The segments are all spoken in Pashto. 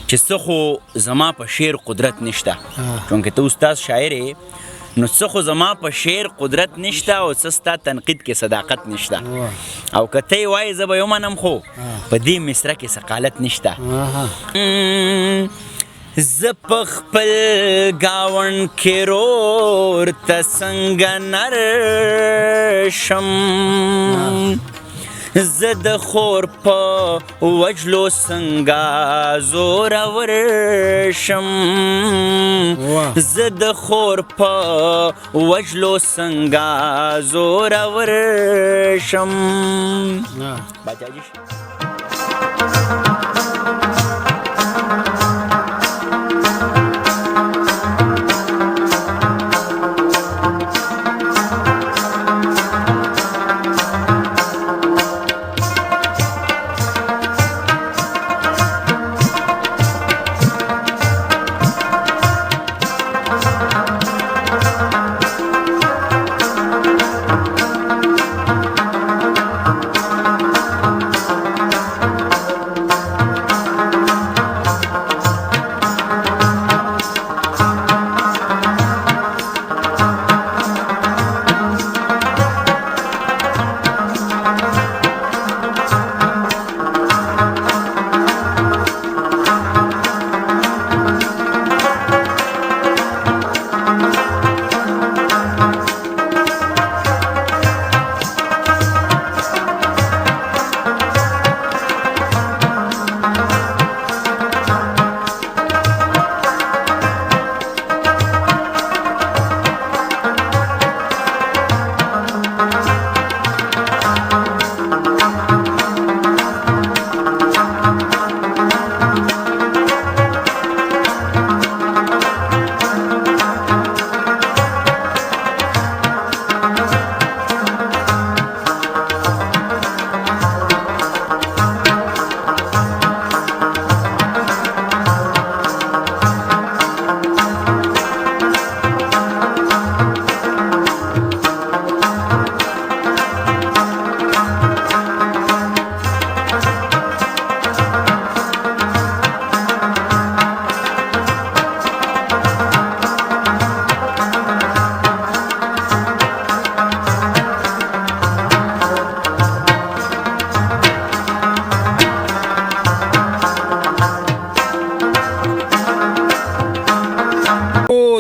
چې څه خو زما په شعر قدرت نشته، چونکه ته استاد شاعر یې، نو څه خو زما په شعر قدرت نشته او څه ستا تنقید کې صداقت نشته، او که ته یې وایې زه به یې ومنم، خو په دې مصره کې ثقالت نشته. زه په خپل ګاونډ کې رور ته څنګه نر شم، زه د خور په وجلو څنګه زورور شم، زه د خور په وجلو څنګه زورور شم. باچا جي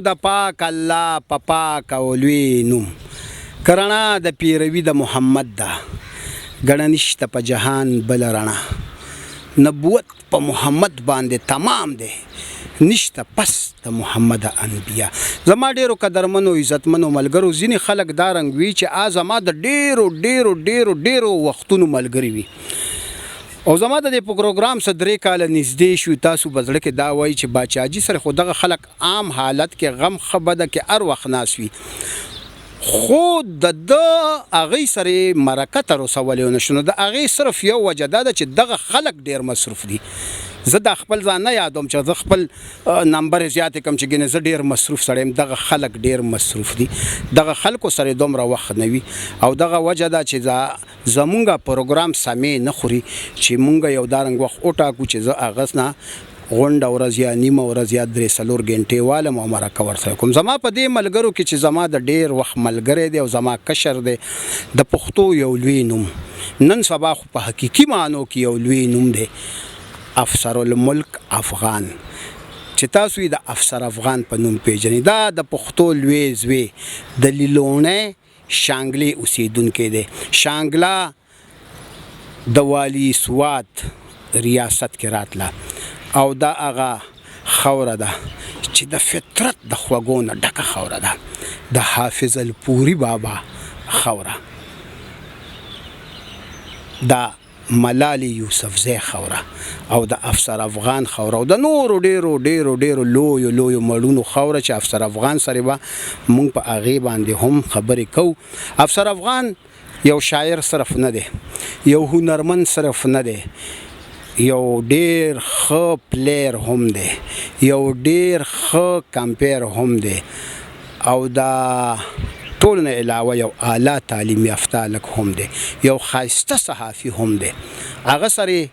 د پاک الله په پاک او لوی نوم کرنا د پیروي د محمد ده، ګڼه نشته په جهان بل رڼا، نبوت په محمد باندې تمام دی، نشته پس د محمد انبیا. زما ډیرو قدرمنو عزتمنو ملګرو، ځینې خلک دا رنګ وي چې آ زما د ډیرو ډیرو ډیرو ډیرو وختونو ملګري وي، او زما د دې پروګرام څه 3 کاله نږدې شو. تاسو به زړه کې دا وایي چې باچاجي سره خو دغه خلک عام حالت کې غم ښه بده کې هر وخت ناست وي، خو د ده هغې سره یې مرکه تر اوسه ولې ونه شو. نو د هغې صرف یو وجه دا ده چې دغه خلک ډېر مصروف دي. زه دا خپل ځان نه یادوم چې زه خپل نمبر زیات کړم چې ګنې زه ډېر مصروف سړی یم. دغه خلک ډېر مصروف دي، دغه خلکو سره دومره وخت نه وي، او دغه وجه ده چې دا زمونږ پروګرام سمې نه خوري چې مونږ یو دا رنګ وخت وټاکو چې زه هغه نه غونډه ورځ یا نیمه ورځ یا 3-4 ګنټې والم او مرکه ورسره کوم. زما په دې ملګرو کې چې زما د ډېر وخت ملګری دی او زما کشر دی، د پښتو یو لوی نوم، نن سبا خو په حقیقي معنو کې یو لوی نوم دی، افسر الملک افغان، چې تاسو یې د افسر افغان په نوم پیژنئ. دا د پښتو لوی زوی، د لیلوڼۍ شانګلې اوسېدونکی دی. شانګله د والي سوات ریاست کې راتله، او دا هغه خوره ده چې د فطرت د خوږو نه ډکه خوره ده، د حافظ الپوري بابا خوره، دا ملالې یوسفزی خوره، او د افسر افغان خوره، او د نورو ډیرو ډیرو ډیرو لویو لویو مړونو خوره چې افسر افغان سره به مونږ په هغې باندې هم خبرې کوو. افسر افغان یو شاعر صرف نه دی، یو هنرمند صرف نه دی، یو ډیر ښه پلیر هم دی، یو ډیر ښه کمپیر هم دی، او دا ټول نه علاوه یو اعلی تعلیم یافته هلک هم دی، یو ښایسته صحافي هم دی. هغه سره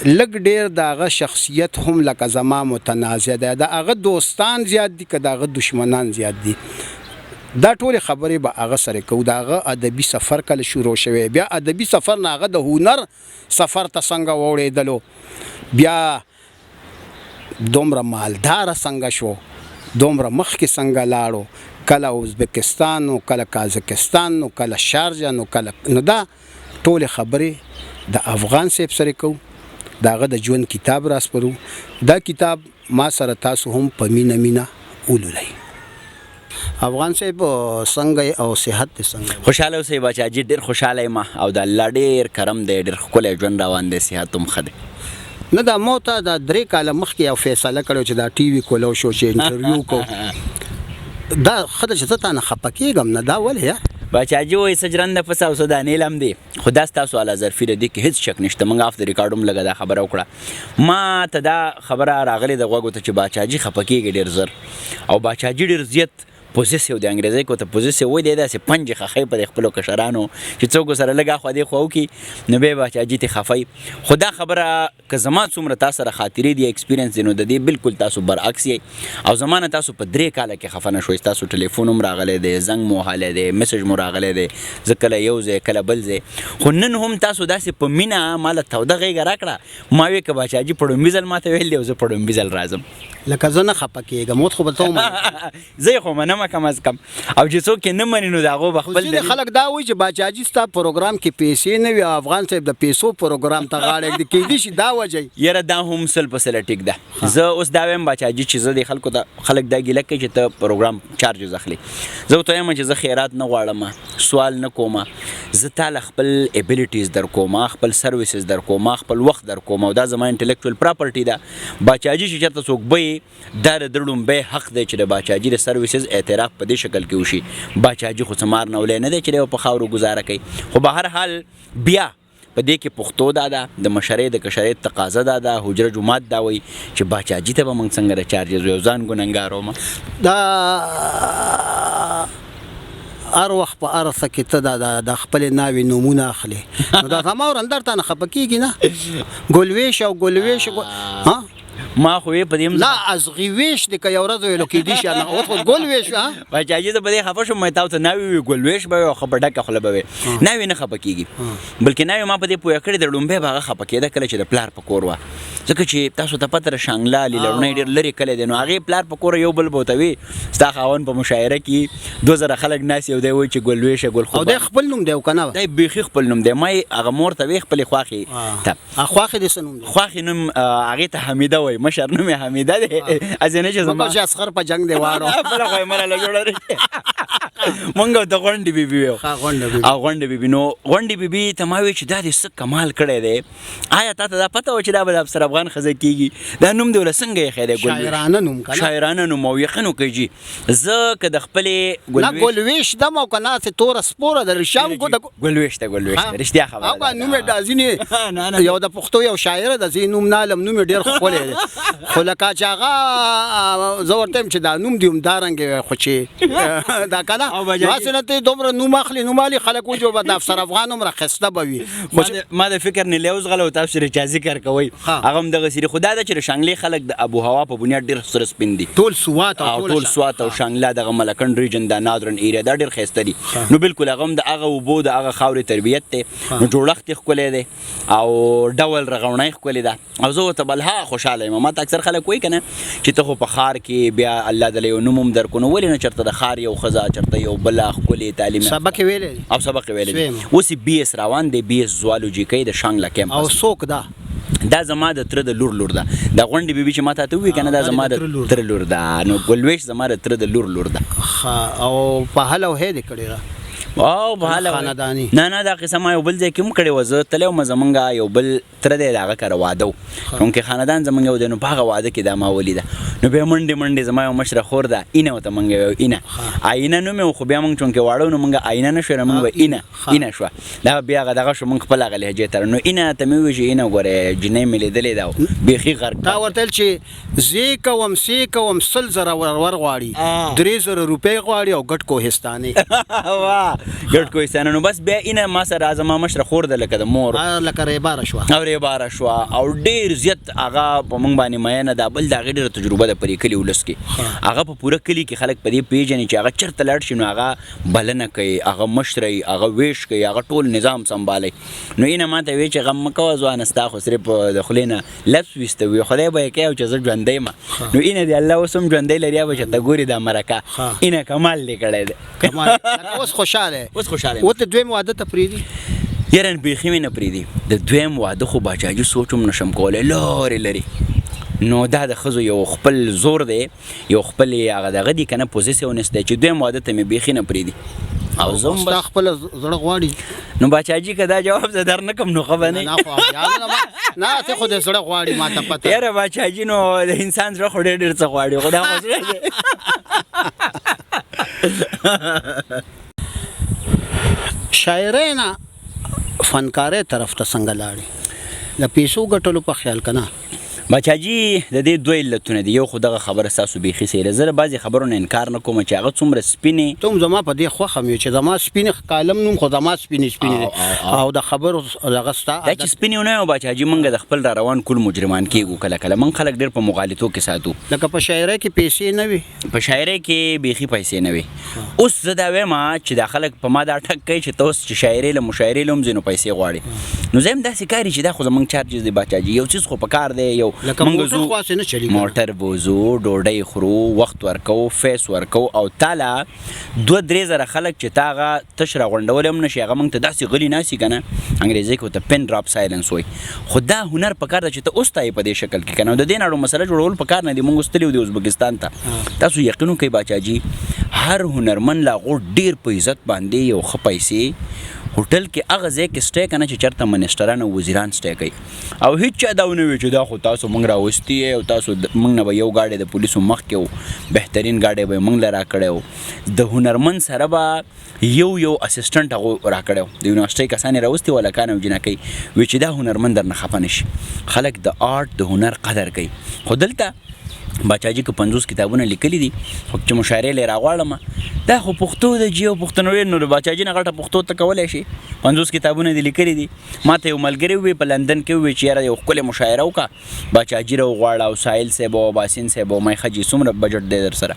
لږ ډیر د هغه شخصیت هم لکه زما متنازع دی، د هغه دوستان زیات دي که د هغه دشمنان زیات دي، دا ټولې خبرې به هغه سره کوو. د هغه ادبي سفر کله شروع شوی، بیا ادبي سفر نه هغه د هنر سفر ته څنګه واوړېدلو، بیا دومره مالدار څنګه شو، دومره مخکې څنګه لاړو، کله ازبکستان نو کله کازاکستان نو کله شارجه نو کله، نو دا ټولې خبرې د افغان صاحب سره کوو. د هغه د ژوند کتاب راسپرو، دا کتاب ما سره تاسو هم په مینه مینه ولولئ. افغان صاحب څنګه او صحت دې څنګه؟ خوشاله اوسئ باچا جي، ډېر خوشاله یم او د الله ډېر کرم دی، ډېر ښکلی ژوند روان دی، صحت هم ښه دی. نه دا مو ته دا 3 کاله مخکې یو فیصله کړې چې دا ټي وي کولو شو چې انټرویو کو، دا ښه ده چې زه تا نه خفه کېږم نه، دا ولې یار؟ باچا جي وایي څه ژرنده پسه او څه دانې لمدې، خو دا ستاسو اعلی ظرفي ده، دې کې هېڅ شک نشته. موږ اف د ریکارډ هم لږه دا خبره وکړه، ما ته دا خبره راغلې د غوږو ته چې باچا جي خفه کېږي ډېر زر، او باچا جي ډېر زیات پوزیسیو د انګریزۍ کو ته پوزیسیو وایي، دی داسې پنجې خښوي په دې خپلو کشرانو چې څوک سره لږ اخوا دې خوا وکړي نو بیا باچا جي ترې خفه وي. خو دا خبره که زما څومره تا سره خاطرې دي ایکسپیرینس دی، نو د دې بالکل تاسو برعکس یئ او زما نه تاسو په 3 کاله کې خفه نه شوئ. تاسو ټلیفون هم راغلی دی، زنګ مو وهلی دی، میسج مو راغلی دی، زه کله یو ځای کله بل ځای، خو نن هم تاسو داسې په مینه ماله توده غېږه راکړه. ما وی که باچا جي په ړومبي ځل ماته ویل دی او زه په ړومبي ځل راځم. لکه زه نه خفه کېږم، اوس خو به ته ومنې. زه یې خو منم کم از کم، او چې څوک یې نه مني نو د هغو به خپل ځینې خلک دا وایي چې باچا جي ستا پروګرام کې پیسې نه وي او افغان صاحب د پیسو پروګرام ته غاړه ږدي، کېدای شي دا وجه وي. یاره دا هم 100% ټیک ده. زه اوس دا وایم باچا جي چې زه دې خلکو ته، خلک دا ګیله کوي چې ته پروګرام چارجز اخلي، زه ورته وایم چې زه خیرات نه غواړم، سوال نه کوم، زه تا له خپل ابیلیټیز در کوم، خپل سرویسز در کوم، خپل وخت در کوم، او دا زما انټلیکچوال پراپرټي ده. باچا جي چې چېرته څوک بیي، دا د ده ړومبی حق دی چې د باچا جي د سرویسز اعتراف په دې شکل کې وشي. باچا جي خو څه مار نولی نه دی چې دی په خاورو ګزاره کوي، خو به هر حال بیا په دې کې پښتو دا ده، د مشرۍ د کشرۍ تقاضا دا ده، حجره جومات دا وایي چې باچا جي ته به موږ څنګه د چارجز وایو، ځان ګنهګاروم. دا هر وخت په هر څه کې ته د خپلې ناوې نومونه اخلې، نو دا زما ورندر تا نه خفه کېږي نه؟ ګلویش او ګلویش ها؟ ما خو یې په دې هم لا ازغي ویش دی، که یو ورځ ویلو کېدای شي، نه، اوس خو ګل ویش، ها؟ باچا جي زه په دې خفه شوم، ما تاسو ته ناوې وي، ګل ویش به وي او خپه ډکه خوله به وي. ناوې نه خفه کېږي، بلکې ناوې ما په دې پوهه کړې ده، ړومبی به هغه خفه کېده کله چې د پلار په کور وه، ځکه چې تاسو ته پته ده شانګله لیلړونی ډېر لرې کلی دی، نو هغې پلار په کور یو بل به ورته وي، ستا خاوند په مشاعره کې 2000 خلک ناست یو دی وایي چې ګل ویشه ګل خو او دی خپل نوم دی او که نه؟ دی بیخي خپل نوم دی. ما یې هغه مور ته وی خپلې خواښې ته. خواښې دې څه نوم دی؟ خواښې نوم، هغې ته حمیده وایي، مشر نوم یې حمیده دی. هسې نه چې زما مګر چې اصغر په جنګ دی واړو. بله خو یې مه راله جوړه دی. مونږ د غونډې بي بي ویو. غونډه بي بي. او غونډې بي بي. نو غونډې بي بي ته ما وی چې دا دې څه کمال کړی دی، آیا تا ته دا پته وه چې دا به د افسر افغان ښځه کېږي؟ دا نوم دې ورله څنګه ایښی دی؟ ګل ویش. شاعرانه نوم که نه؟ شاعرانه نوم. او یقین وکړئ جي زه که د خپلې ګل نه، ویش ګل ویش دم او که نه هسې توره سپوره ده، رښتیا هم ګل د ګل ویش ده، ګل ویش ده، رښتیا خبره ده. هغه نوم یې دا ځینې نه، نه. یو د پښتو یو شاعر ده، زه یې نوم نه علم، نوم یې ډېر ښکلی دی، خو لکه چې هغه زه ورته وایم چې دا نوم دې همدارنګه وي، خو چې دا که نه، او بجا نو هسې نه ته دومره نوم اخلي، نوم اخلي، خلک وایي چې به د افسر افغان هم راخسته به وي. خو چې ما د فکر نه لیوز غله او تاسو سره چا ذکر کوئ، هغه هم دغسې دي. خو دا ده چې د شانګلې خلک د ابو هوا په بنیاد ډېر سره سپین دي، ټول سوات او او ټول ټول سوات او شانګله دغه ملکنډ ریجن، دا نادرن ایریا، دا ډېر ښایسته دي. نو بالکل هغه هم د هغه اوبو د هغه خاورې تربیت دی، نو جوړښت یې ښکلی دی او ډول رغونه یې ښکلې ده، او زه ورته بلها خوشحاله یم. ما ته اکثر خلک وایي که نه چې ته خو په ښار کې بیا الله دله یو نوم هم درکړو، نو ولې نه چېرته د ښار یو ښځه، چېرته یو بله ښکلې تعلیم سبق یې ویلی دی؟ او سبق یې ویلی دی. سویم. اوس یې بي اس روان دی، بي اس زوالوجي کوي د شانګله کیمپس. او څوک ده؟ دا زما د تره د لور لور ده، دا غونډې بیبي چې ما ته وویل که نه، دا زما د تره لور ده، نو ګلویش زما د تره د لور لور ده. او په هل او هی دې کړې ده؟ او په هل او هی. خانداني. نه، نه، دا قصه ما یو بل ځای کې هم کړې وه، زه تللی وم، زمونږ یو بل تره دی، د هغه کره واده و، چونکې خاندان زمونږ یو دی، نو په هغه واده کې دا ما ولیده. نو بیا منډې منډې، زما یو مشره خور ده اینه ورته مونږ ویو، اینه آینه نوم یې و، خو بیا مونږ چونکې واړه نو مونږ آینه نه شو، مونږ به اینه اینه شوه. دا بیا هغه دغه شو، مونږ خپل هغه لهجې ته. نو اینه ته مې وویل چې اینه ګوره جینۍ مې لیدلې ده، بیخي غرق. تا ورته ویل چې زه کوم سې کوم 100,000 ور غواړي، 3,000 روپۍ غواړي او ګډ کوهستاني. واه ګډ کوهستاني. نو بس بیا اینه ما سره زما مشره خور ده لکه د مور، لکه ریباره شوه او ریباره شوه، او ډېر زیات هغه په مونږ باندې مینه ده. بل د هغې ډېره تجربه ده پرې کلي ولس کې، هغه په پوره کلي کې خلک په دې پېژني چې هغه چېرته لاړ شي نو هغه بلنه کوي، هغه مشر وي، هغه ویش کوي، هغه ټول نظام سمبالوي. نو اینه ما ته وی چې غم مه کوه ځوانه، ستا خو صرف د خولې نه لفظ ویسته وي، خدای به یې کوي او چې زه ژوندی یم. نو اینه دې الله اوس هم ژوندی لري، به چې ته ګوري دا مرکه، اینه کمال دې کړی دی. کمال، اوس خوشحاله یې؟ اوس خوشحاله یم. ورته دویم واده ته پرېږدي؟ یاره بیخي مې نه پرېږدي. د دویم واده خو باچاجي سوچ هم نشم کولی، لرې لرې. نو دا د ښځو یو خپل زور دی، یو خپل هغه دغه دی که نه، پوزیسیونس دی چې دویم واده ته مې بیخي نه پرېږدي. او زه هم ستا خپله زړه غواړي. نو باچاجي که دا جواب زه در نه کوم نو ښه به نه. نه ته خو د زړه غواړي، ما ته پته. یاره باچاجي نو د انسان زړه خو ډېر ډېر څه غواړي، خو دا خو زړه دی. شاعرۍ نه فنکارۍ طرف ته څنګه لاړې؟ د پیسو ګټلو په خیال که نه؟ باچاجي د دې دوه علتونه دي. یو خو دغه خبره ستاسو بیخي صحیح ده، زه له بعضې خبرو نه انکار نه کوم چې هغه څومره سپینې. ته هم زما په دې خوښه مې چې زما سپینې کالم نوم خو زما سپینې سپینې دی، او د خبرو دغه ستا دا چې سپینې نه یو باچاجي، موږ د خپل را روان کول مجرمان کېږو. کله کله موږ خلک ډېر په مغالطو کې ساتو. لکه په شاعرۍ کې پیسې نه وي؟ په شاعرۍ کې بیخي پیسې نه وي. اوس زه دا وایم چې دا خلک په ما دا ټک کوي چې ته اوس چې شاعرۍ له مشاعرې له هم ځینو پیسې غواړې، نو زه هم داسې کاري چې دا خو زموږ چارجز دی باچاجي، یو څیز خو په کار دی، یو لکه موټر خو هسې نه چلېږي. موټر بوځو، ډوډۍ خورو، وخت ورکوو، فیس ورکوو، او تاله 2-3 زره خلک چې تا هغه تش راغونډولی هم نه شي، هغه موږ ته داسې غلي ناست که نه، انګریزي کې ورته پن ډراپ سایلنس وایي. خو دا هنر په کار ده چې ته اوس ته یې په دې شکل کې که نه، د دې ناړو مسله جوړول په کار نه دي. موږ اوس تللي وو ازبکستان ته، تاسو یقین وکړئ باچاجي، هر هنرمند له هغو ډېر په عزت باندې یو ښه پیسې هوټل کې هغه ځای کې سټی که نه چې چېرته منسټران او وزیران سټی کوي، او هیچا دا ونه وي چې دا خو تاسو موږ راوستي او تاسو موږ نه به یو ګاډی د پولیسو مخکې و، بهترین ګاډی به یې موږ له راکړی و. د هنرمند سره به یو یو اسسټنټ هغو راکړی و، د یونیورسټۍ کسان یې راوستي و، هلکان او جینکۍ، وي چې دا هنرمند درنه خفه نه شي. خلک د آرټ د هنر قدر کوي. خو دلته باچاجي که 50 کتابونه لیکلي دي، خو چې مشاعرې له راغواړم دا خو پښتو ده جي او پښتونولي، نو د باچاجي نه غټه پښتو ته کولی شي. 50 کتابونه دي لیکلي دي. ما ته یو ملګری ووی په لندن کې، ووی چې یاره یو ښکلې مشاعره وکړه، باچاجي راوغواړه او ساحل صاحب او اباسین صاحب او ما ښه جي څومره بجټ دی در سره؟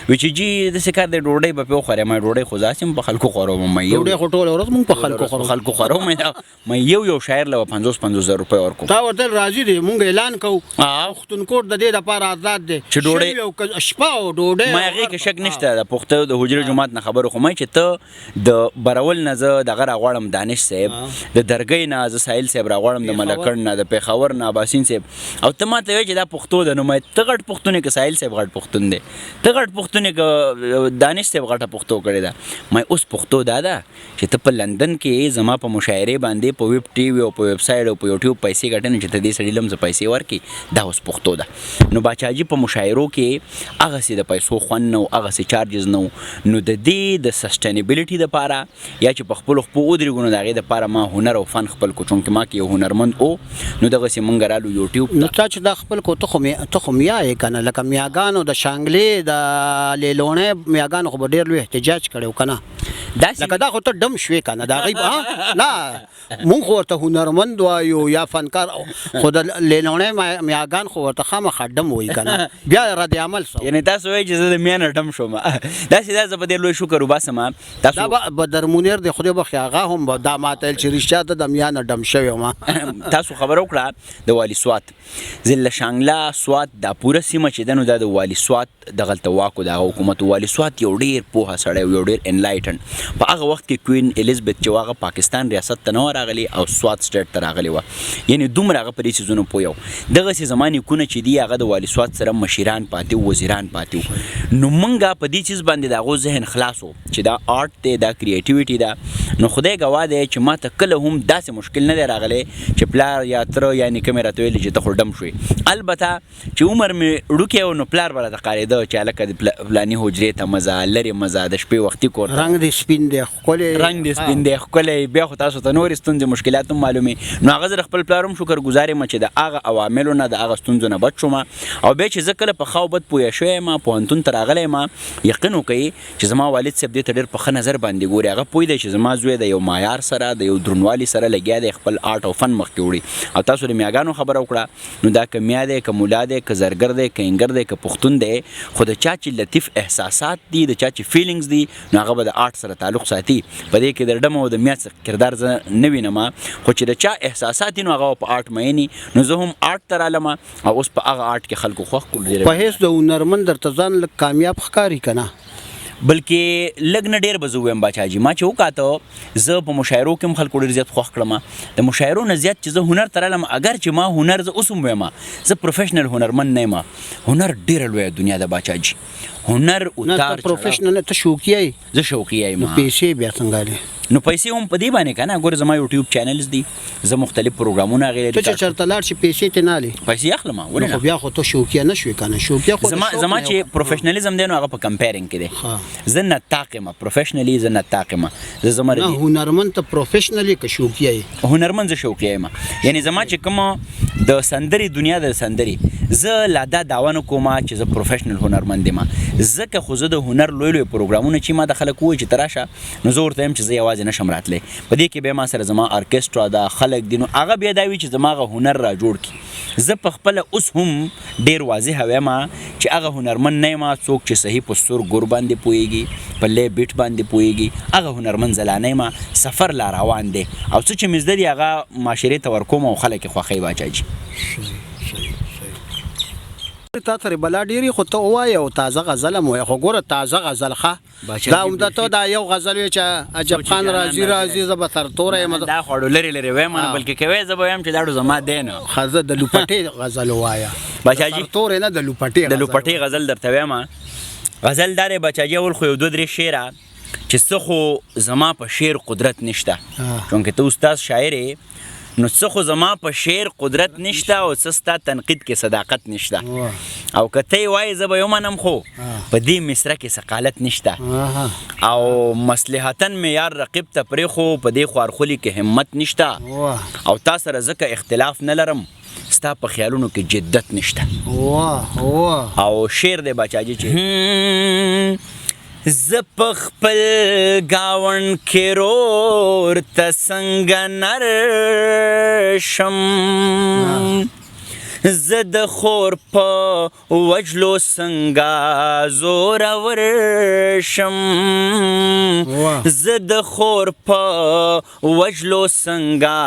وی چې جي داسې کار دی، ډوډۍ به پرې وخورې. ما ډوډۍ خو زه هسې هم په خلکو خوروم، ما یو ډوډۍ خو ټوله ورځ موږ په خلکو خورو، خلکو خوروم. ما یو یو شاعر له 50-50 زره روپۍ ورکوم. تا ورته راضي دی، مونږ اعلان کوو پښتونکوټ د دې لپاره آزاد دی چې ډوډۍ شپه او ډوډۍ. ما هغې کې شک نشته، د پښتو د حجرې جومات نه خبرو، خو ما چې ته د برول نه زه دغه راغواړم دانش صاحب، د درګۍ نه زه ساحل صاحب راغواړم، د ملکڼ نه، د پېښور نه اباسین صاحب، او ته ما ته وایې چې دا پښتو ده، نو ما ته غټ پښتون یې که ساحل صاحب غټ پښتون دی؟ ته غټ پښتون یې که دانش صاحب غټه پښتو کړې ده؟ ما اوس پښتو دا ده چې ته په لندن کې زما په مشاعرې باندې په ویب ټي وي او په ویب سایټ او په یوټیوب پیسې ګټې، چې ته دې سړي له هم زه پیسې ورکړې، دا اوس پښتو ده. نو باچاجي په مشاعرو کې هغسې د پیسو خوند نه و، هغسې چارجز نه و. نو د دې د سسټینیبিলিټي دپاره یا چې په خپلو خپو ودرېږو، نو د هغې دپاره ما هنر او فن خپل کو، چونکې ما کې یو هنرمند و، نو دغسې مونږ رالو یوټیوب. نو تا چې دا خپل کو، ته خو میا یې که نه؟ لکه میاګانو د شانګلې د لیلوڼې میاګانو خو به ډېر لوی احتجاج کړی و که نه؟ داسې لکه دا خو ته ډم شوې که نه؟ د هغې نه مونږ خو ورته هنرمند وایو یا فنکار، خو د لیلوڼې میاګان خو ورته خامخا ډم وایي که نه؟ بیا رد عمل څه؟ یعنې تاسو وایئ چې زه د میا نه ډم شوم؟ داسې دا زه په دې لوی شکر وباسم. تاسو دا بدر منیر دی، خدای بخښي، هغه هم به دا ماته ویل چې رښتیا ته د میا نه ډم شوی یم. تاسو خبره وکړه د والي سوات، ضلع شانګله سوات دا پوره سیمه چې ده، نو دا د والي سوات دغلته واک و، د هغه حکومت. والي سوات یو ډېر پوهه سړی و، یو ډېر انلایټن. په هغه وخت کې کوین الیزابت چې وه، هغه پاکستان ریاست ته نه وه راغلې او سوات سټیټ ته راغلې وه، یعنې دومره هغه په دې څیزونو پوه و. دغسې زما نیکونه چې دي، هغه د والي سوات سره مشیران پاتې وو، وزیران پاتې وو. نو مونږه په دې چیز باندې د هغو ذهن خلاص و چې دا آرټ دی، دا کریټیویټي ده. نو خدای ګواه دی چې ما ته کله هم داسې مشکل نه دی راغلی چې پلار یا تره یا نیکه مې راته ویلي چې ته خو ډم شوې. البته چې عمر مې وړوکی و نو پلار به راته قارېده چې هلکه د فلاني حجرې ته مه ځه، لرې مه ځه، د شپې وختي کور ته. رنګ دې سپین دی ښکلی، رنګ دې سپین دی ښکلی، بیا خو تاسو ته نورې ستونزې مشکلات هم معلومې. نو هغه زه د خپل پلار هم شکر ګزار یم چې د هغه عواملو نه، د هغه ستونزو نه بچ شوم. او بیا چې زه کله په ښه او بد پوه شوی یم، پوهنتون ته راغلی یم، یقین وکړئ چې زما والد صاحب دې ته ډېر په ښه نظر باندې ګوري. هغه پوه دی چې زما زوی د یو معیار سره، د یو درونوالي سره لګیا دی، خپل آرټ او فن مخکې وړي. او تاسو د میاګانو خبره وکړه، نو دا که میا دی، که مولا دی، که زرګر دی، که انګر دی، که پښتون دی، خو د چا چې لطیف احساسات دي، د چا چې فیلینګز دي، نو هغه به د آرټ سره تعلق ساتي. په دې کې د ډم او د میا څخه کردار زه نه وینم، خو چې د چا احساسات دي نو هغه په آرټ میني. نو زه هم آرټ ته رالم او اوس په هغه آرټ کې خلکو خوښ کړو. په هیڅ د هنرمند درته ځان لږ کامیاب ښکاري که نه؟ بلکې لږ نه ډېر به زه ووایم باچا جي، ما چې وکاته زه په مشاعرو کې هم خلکو ډېر زیات خوښ کړم. د مشاعرو نه زیات چې زه هنر ته رالم، اګر چې ما هنر زه اوس هم وایم زه پروفیشنل هنرمند نه یم، هنر ډېره لویه دنیا ده باچا جي. هنر نه اوتار ته پروفیشنل نه، ته شوقیه یې. زه شوقیه یم. نو پیسې بیا څنګه لرې؟ نو پیسې هم په دې باندې که نه، ګوره زما یوټیوب چینلز دي، زه مختلف پروګرامونه هغې لري. ته چې چېرته لاړ شې پیسې ترې نه اخلې؟ پیسې اخلم، ولې نو خو نه؟ بیا خو ته شوقیه نه شوې که نه؟ شوقیه خو د شوق زما نه چې یو. پروفیشنلیزم دی نو هغه په کمپیرینګ کې دی. زه نطاق یم، پروفیشنلی زه نطاق یم. زه زما نه، هنرمند ته پروفیشنلی که شوقیه یې؟ هنرمند زه شوقیه یم. یعنی زما چې کوم د سندرې دنیا د سندرې، زه لا دا دعوه نه کوم چې زه پروفیشنل هنرمند یم، ځکه خو زه د هنر لوی لوی پروګرامونه چې ما د خلک ووایي چې ته راشه، نو زه ورته وایم چې زه یوازې نه شم راتلی. په دې کې بیا ما سره زما ارکسترا ده، خلک دي، نو هغه بیا دا وي چې زما هغه هنر را جوړ کړي. زه په خپله اوس هم ډېر واضح وایم چې هغه هنرمند نه یم څوک چې صحیح په سور ګور باندې پوهېږي، په لی بیټ باندې پوهېږي، هغه هنرمند زه لا نه یم. سفر لا روان دی او څه چې مې زده دي هغه معاشرې ته ورکوم او خلک یې خوښوي باچا جي. تا سره بلا ډېرې، خو ته ووایه او تازه غزل هم ووایه. خو ګوره تازه غزل ښه، باچا دا جي هم دا ته بیخي. دا یو غزل وی چې عجب څو چې خان جانان راځي راځي راځي، زه به سرتوری یم. دا خو اړو لرې لرې وایم، بلکې که وایې زه به وایم چې دا اړو زما دی نه. ښه، زه د لوپټې غزل ووایه. باچا جي. سرتوری نه، د لوپټې د غزل لوپټې غزل درته وایم. غزل دا دی باچا جي، اول خو یو دوه درې شعره چې څه خو زما په شعر قدرت نشته، چونکې ته استاد شاعر یې، نو څه خو زما په شعر قدرت نشته او څه ستا تنقید کې صداقت نشته. او که ته یې وایې زه به یې ومنم، خو په دې مصره کې ثقالت نشته. او مصلحتاً مې یار رقیب ته پرېښو، په دې خوارخولي کې همت نشته. او تا سره ځکه اختلاف نه لرم، ستا په خیالونو کې جدت نشته. او شعر دی باچا جي چې زه په خپل ګاونډ کې رور ته څنګه نر شم، زه د خور په وژلو څنګه زورور شم، زه د خور په وژلو څنګه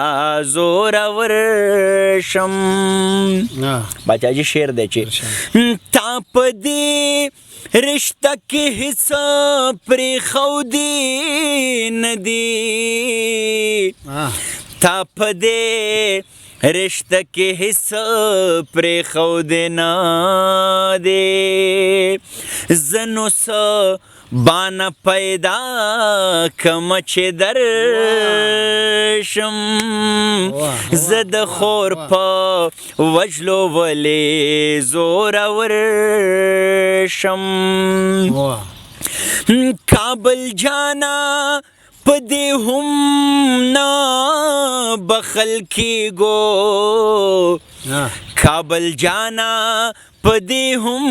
زورور شم. باچا جي شعر دی چې تا په دې رشته کې هیڅ پرېښودي نه دي، تا په دې رشته کې هیڅ پرېښودي نه دي، زه نو څه بانه پیدا کم چې درشم، زه د خور په وژلو ولې زورور شم. کابل جانا په دې هم نه بخل کېږو، کابل جانا په دې هم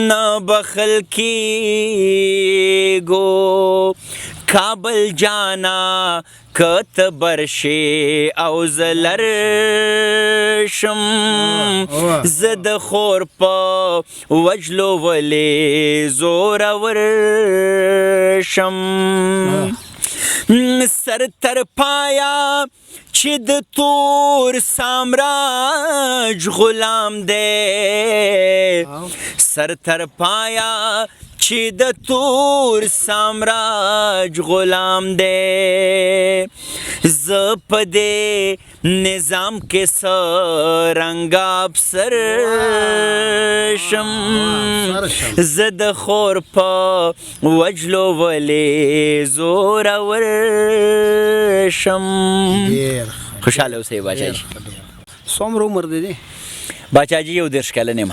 نه بخل کېږو، کابل جانا که ته برشې او زه لر شم، زه د خور په وژلو ولې زورور شم. سر تر پایا چې د تور سامراج غلام دی، سر تر پایا چې د تور سامراج غلام دی، زه په دې نظام کې څه رنګ افسر شم، زه د خور په وجلو ولې زورور شم. خوشحاله اوسئ باچا جي. څومره عمر دی دی؟ باچا جي 31 کلن یم،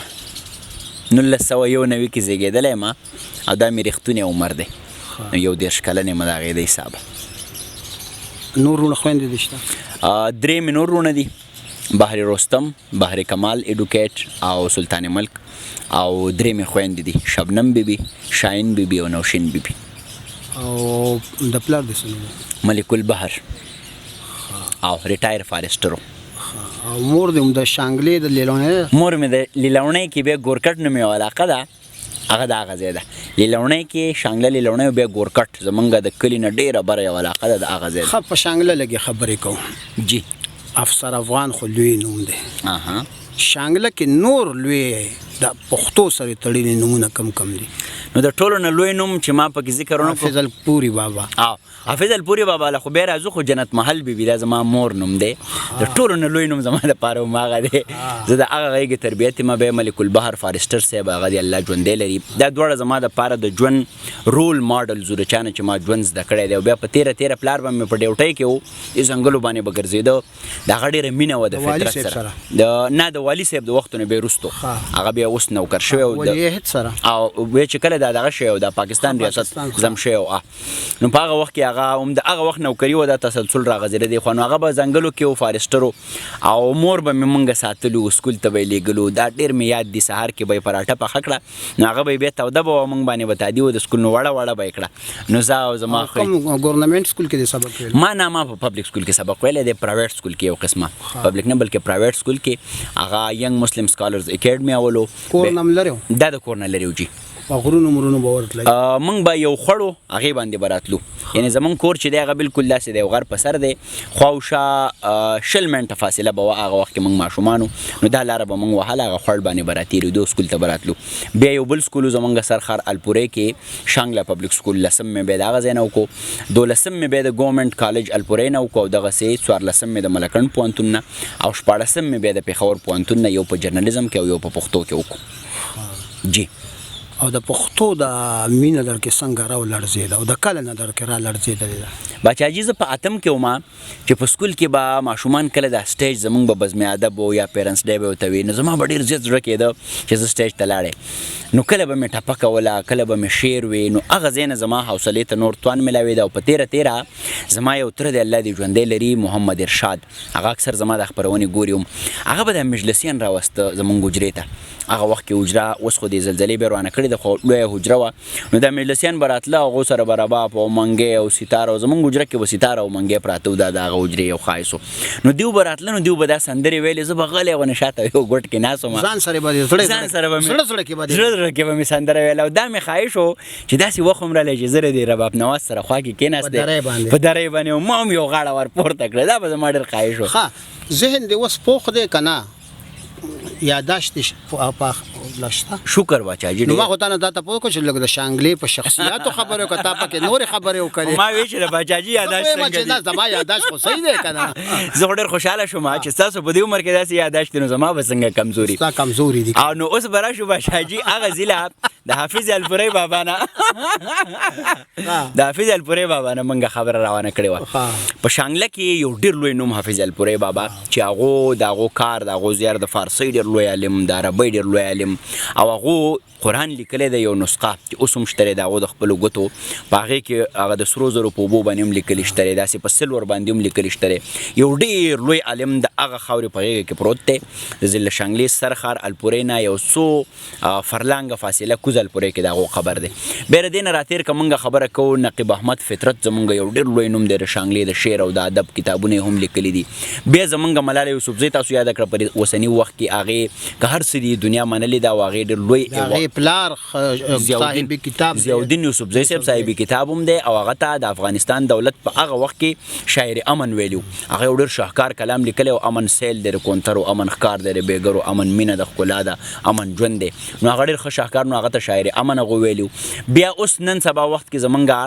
1991 کې زیږېدلی یم او دا مې رښتونی عمر دی. نو 31 کلن یم د هغې د حسابه. نور وروڼه خویندې دې شته؟ درې مې نور وروڼه دي، بحر رستم، بحر کمال ایډوکیټ او سلطان ملک، او درې مې خویندې دي، شبنم بیبي، شاهین بیبي او نوشین بیبي. او د پلار دې څه نوم؟ ملک البحر او ریټایر فارسټر. او مور دې هم د شانګلې د لیلونۍ؟ مور مې د لیلونۍ کې بیا ګورکټ نومې یوه علاقه ده، هغه د هغه ځای ده، لیلونۍ کې شانګله لیلونۍ او بیا ګورکټ زمونږ د کلي نه ډېره بره یوه علاقه ده، د هغه ځای ده. ښه، په شانګله لږې خبرې کوو. جی. افسر افغان خو لوی نوم دی. شانګله کې نور لوی د پښتو سره تړلي نومونه کم کم دي؟ نو د ټولو نه لوی نوم چې ما پکې ذکر ونه کړو، حافظ الپوري بابا. او حافظ الپوري بابا له خو بیا راځو، خو جنت محل بیبي دا زما مور نوم دی، د ټولو نه لوی نوم زما دپاره هم هغه دی. زه د هغه غېږې تربیت یم. بیا ملک البحر فارسټر صاحب، هغه دی الله ژوندی لري. دا دواړه زما دپاره د ژوند رول ماډل زو، د چا نه چې ما ژوند زده کړی دی. او بیا په تېره تېره پلار به مې په ډیوټۍ کې و، دې ځنګلو باندې به ګرځېده، د هغه ډېره مینه وه د والي فطرت صاحب سره. سره؟ نه، د والي صاحب د وختونه بیا وروستو هغه بیا اوس نوکر شوی و. ولیعهد سره. او بیا چې کله دا دغه شوی و، د پاکستان ریاست پاکستان، ضم شوی و، نو په هغه وخت کې هغه هم د هغه وخت نوکري وه، دا تسلسل راغځېدلی دی. خو نو هغه به ځنګلو کې و، فارسټر و، او مور به مې مونږ ساتلو، سکول ته به یې لېږلو. دا ډېر مې یاد دي، سهار کې به یې پراټه پخه کړه، نو هغه به یې بیا توده به وه، مونږ باندې به تادي وه د سکول، نو وړه وړه به یې کړه. نو زه او زما او کوم ګورنمنټ سکول کې دې سبق ویلی؟ ما نه، ما په پبلک سکول کې سبق ویلی دی، پرایویټ سکول کې یو قسمه پبلک نه بلکې پرایویټ سکول کې، هغه ینګ مسلم سکالرز اکیډمي اولو. کور نه هم لرې و؟ دا د کور نه لرې و جي. په غرونو مرونو به ورتلئ؟ مونږ به یو خوړ و، هغې باندې به راتلو. یعنې زمونږ کور چې دی هغه بالکل داسې دی، غر په سر دی، خواوشا 20 منټه فاصله به وه هغه وخت کې مونږ ماشومان وو. نو دا لاره به مونږ وهله، هغه خوړ باندې به راتېرېدو، سکول ته به راتلو. بیا یو بل سکول و زمونږ سر ښار الپورې کې، شانګله پبلک سکول، لسم مې بیا د هغه ځای نه وکړو، دولسم مې بیا د ګورنمنټ کالج الپورې نه وکړو، او دغسې څوارلسم مې د ملکنډ پوهنتون نه، او شپاړسم مې بیا د پېښور پوهنتون نه، یو په جرنلزم کې او یو په پښتو کې وکړو. جی. او د پښتو د مینه در کې څنګه راولړزېده او د کله نه در کې رالړزېدلې ده؟ باچا جي، زه په اتم کې وم چې په سکول کې به ماشومان کله دا سټیج زمونږ به بزم ادب و یا پیرنټس ډی به ورته وي، نو زما به ډېر زیات زړه کېده چې زه سټیج ته لاړی. نو کله به مې ټپه کوله، کله به مې شعر وي، نو هغه ځای نه زما حوصلې ته نور توان ملاوېده. او په تېره تېره زما یو تره دی، الله دې ژوندی لري، محمد ارشاد، هغه اکثر زما د خپرونې ګوري هم، هغه به د مجلسیان راوسته زمونږ حجرې ته. هغه وخت کې حجره، اوس خو دې زلزلې بیا روانه کړې ده، خو لویه حجره وه. نو دا مجلسیان به راتله، هغو سره به رباب او منګی او ستاره، او زمونږ حجره کې به ستاره او منګی پراته وو، دا د هغه حجرې یو ښایست و. نو دیو به راتله، نو دیو به دا سندرې ویلې، زه به غلی غوندې شاته یو ګوټ کې ناست وم. ځان سره به دې زړه ځان سره به مې زړه زړه کې به دې زړه زړه کې به مې سندره ویله. او دا مې خواهش و چې داسې وخت هم راغلی چې زه د دې رباب نواز سره خوا کې کېناست په درۍ باندې. په درۍ باندې ما هم یو غاړه ور پورته کړه، دا به زما ډېر خواهش و. ښه، ذهن دې اوس پوخ دی که نه؟ یاداشت دې لشته؟ شکر باچا جي، نو ما ډېر. خو تا نه دا تپوس وکړو چې لږ د شانګلې په شخصیاتو خبرې وکړه، تا پکې نورې خبرې وکړې. ما ویل چې د باچا جي یاداشت زه وایم څنګه چې دی؟ نه، زما یاداشت خو صحیح دی که نه؟ زه خو ډېر خوشحاله شوم چې ستاسو په دې عمر کې داسې یاداشت دی، نو زما به څنګه کمزوري؟ ستا کمزوري دي. او نو اوس به راشو باچا جي هغه ضلع د حافظ الپورۍ بابا نه. د حافظ الپورۍ بابا نه مونږ خبره روانه کړې وه. په شانګله کې یو ډېر لوی نوم حافظ الپورۍ بابا، چې هغو د هغو کار، د هغو زیار، د فارسۍ ډېر لوی عالم، د عربۍ ډېر لوی عالم، او هغو قرآن لیکلی دی یو نسخه چې اوس هم شته دی د هغو د خپلو ګوتو په هغې کې، هغه د سرو زرو په اوبو باندې هم لیکلی شته دی، داسې په سلور باندې هم لیکلی شته دی. یو ډېر لوی عالم د هغه خاورې په غېږه کې پروت دی، د ضلع شانګلې سر ښار الپورۍ نه یو څو فرلانګه فاصله کوز الپورۍ کې د هغو قبر دی. بیا د دې نه راتېر که مونږ خبره کوو، نقیب احمد فطرت زمونږ یو ډېر لوی نوم دی د شانګلې د شعر او د ادب کتابونه یې هم لیکلي دي. بیا زمونږ ملاله یوسفزۍ تاسو یاده کړه، په دې اوسني وخت کې هغې که هر څه دي دنیا منلې ده، او هغې ډېر لوی د هغې پلار صاحب کتاب دی. ضیاءالدین یوسفزی صاحب صاحب کتاب هم دی، او هغه ته د افغانستان دولت په هغه وخت کې شاعر امن ویلی و. هغه یو ډېر شاهکار کلام لیکلی و، امن سیل دی د کونترو، امن ښکار دی د بیګرو، امن مینه د ښکلا ده، امن ژوند دی. نو هغه ډېر ښه شاهکار، نو هغه ته خوبصورت شاعر امن هغه ویلو. بیا اوس نن سبا وخت کې زمونږه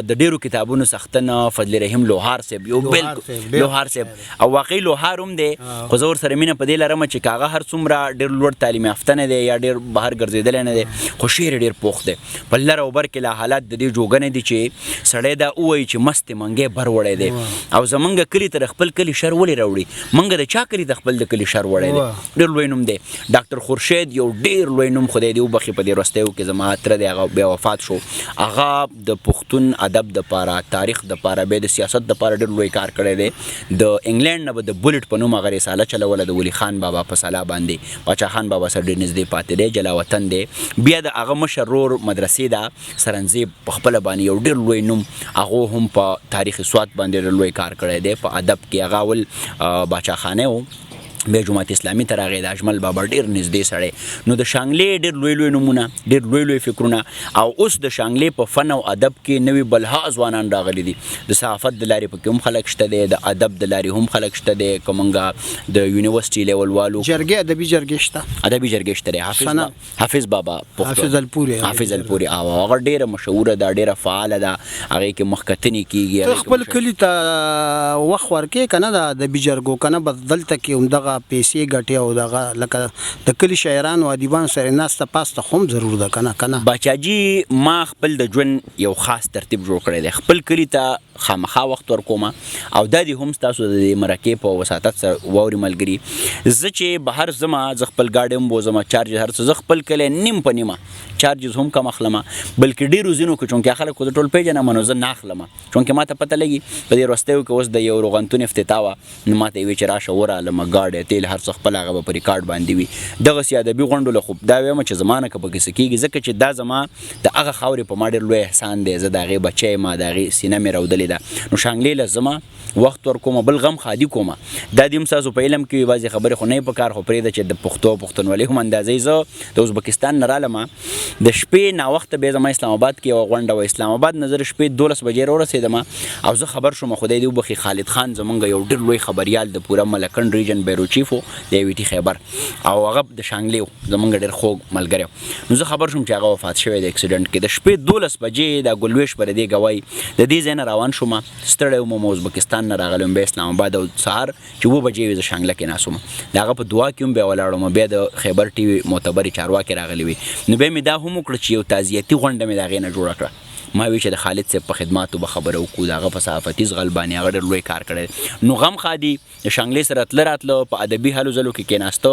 د ډیرو کتابونو څښتن فضل رحیم لوهار صاحب یو بالکل لوهار صاحب او واقعي لوهار هم دی، خو زه ورسره مینه په دې لرم چې که هغه هر څومره ډېر لوړ تعلیم یافته نه دی یا ډېر بهر ګرځېدلی نه دی، خو شعر یې ډېر پوخ دی. په لر او بر کې لا حالات د دې جوګه نه دي چې سړی دا ووایي چې مست منګی بر وړی دی او زمونږ کلي ته د خپل کلي شر ولې راوړي، مونږ د چا کلي ته خپل د کلي شر وړی دی. ډېر لوی نوم دی. ډاکټر خورشید یو ډېر لوی نوم، خدای دې وبخښي، په دې وروستیو کې زما تره دی، هغه بیا وفات شو. هغه د پښتون ادب د پاره، تاریخ د پاره، بیا د سیاست د پاره ډېر لوی کار کړی دی. د انګلند نه به د بولټ په نوم هغه رساله چلوله د ولي خان بابا په سلا باندې، باچا خان بابا سره ډېر نږدې پاتې دی، جلا وطن دی. بیا د هغه مشر رور مدرسې ده سرنزیب په خپله باندې یو ډېر لوی نوم، هغه هم په تاریخ سوات باندې ډېر لوی کار کړی دی په ادب کې. هغه اول باچا خانه و، بیا جماعت اسلامي ته راغی، د اجمل بابا ډېر نږدې سړی. نو د شانګلې ډېر لوی لوی نومونه، ډېر لوی لوی فکرونه، او اوس د شانګلې په فن او ادب کې نوي بلها ځوانان راغلي دي. د صحافت د لارې پکې هم خلک شته دی، د ادب د لارې هم خلک شته دی. که مونږ د یونیورسټي لیول والو جرګې، ادبي جرګې شته، ادبي جرګې شته دی. حافظ بابا پښتو، حافظ الپوري، حافظ الپوري او هغه ډېره مشهوره ده، ډېره فعاله ده، هغې کې مخکتنې کېږي. ته خپل کلي ته وخت ورکې که نه د ادبي جرګو؟ که نه بس دلته کې همدغه پیسې ګټې او دغه لکه د کلي شاعرانو ادیبانو سره ناسته پاسته خو هم ضرور ده که نه؟ که نه باچاجي، ما خپل د ژوند یو خاص ترتیب جوړ کړی دی. خپل کلي ته خامخا وخت ورکوم او دا دې هم ستاسو د دې مرکې په وساطت سره واوري ملګري. زه چې بهر ځم، زه خپل ګاډی هم بوځم، چارجز هر څه، زه خپل کلی نیم په نیمه چارجز هم کم اخلم، بلکې ډېرو ځینو کې چونکې خلک خو زه ټول پېژنم نو زه نه اخلم، چونکې ما ته پته لګي. په دې وروستیو کې اوس د یو روغنتون افتتاح وه، نو ما ته یې وی چې راشه ورالم، ګاډی تیل هر څه خپل هغه به په ریکارډ باندې وي. دغسې ادبي غونډو له خو دا وایم چې زما نه که پکې څه کېږي، ځکه چې دا زما د هغه خاورې په ما ډېر لوی احسان دی، زه د هغې بچی یم، د هغې سینه مې راودلې ده. نو شانګلې له ځمه وخت ورکوم، بل غم ښادي کوم. دا دې هم ستاسو په علم کې وي، بعضې خبرې خو نه یې په کار، خو پرېږده چې د پښتو او پښتونولۍ هم اندازې. زه د ازبکستان نه رالم د شپې ناوخته، بیا زما اسلام آباد کې یوه غونډه وه، اسلام آباد نه زه د شپې 12 بجې راورسېدم او زه خبر شوم، خدای دې وبخښي، خالد خان زمونږ یو ډېر لوی خبریال د پوره ملکنډ ریجن بیرو چیف و د ای ټي خیبر، او هغه د شانګلې و، زمونږ ډېر خوږ ملګری و. نو زه خبر شوم چې هغه وفات شوی دی اکسیډنټ کې د شپې 12 بجې. دا ګلویش پر دې ګواهي، د دې ځای نه روان شوم، ستړی وم، ازبکستان نه راغلی وم، بیا اسلام آباد او سهار چې 7 بجې وې زه شانګله کې ناست وم، د هغه په دعا کې هم بیا ولاړ وم. بیا د خیبر ټي وي معتبرې چارواکې راغلي وې، نو بیا مې دا هم وکړه چې یو تعزیتي غونډه مې د هغې نه جوړه کړه. ما وی چې د خالد صاحب په خدماتو به خبره وکړو، د هغه په صحافتي زغل باندې هغه ډېر لوی کار کړی. نو غم ښادي د شانګلې سره تله راتله په ادبي هلو ځلو کې کېناسته،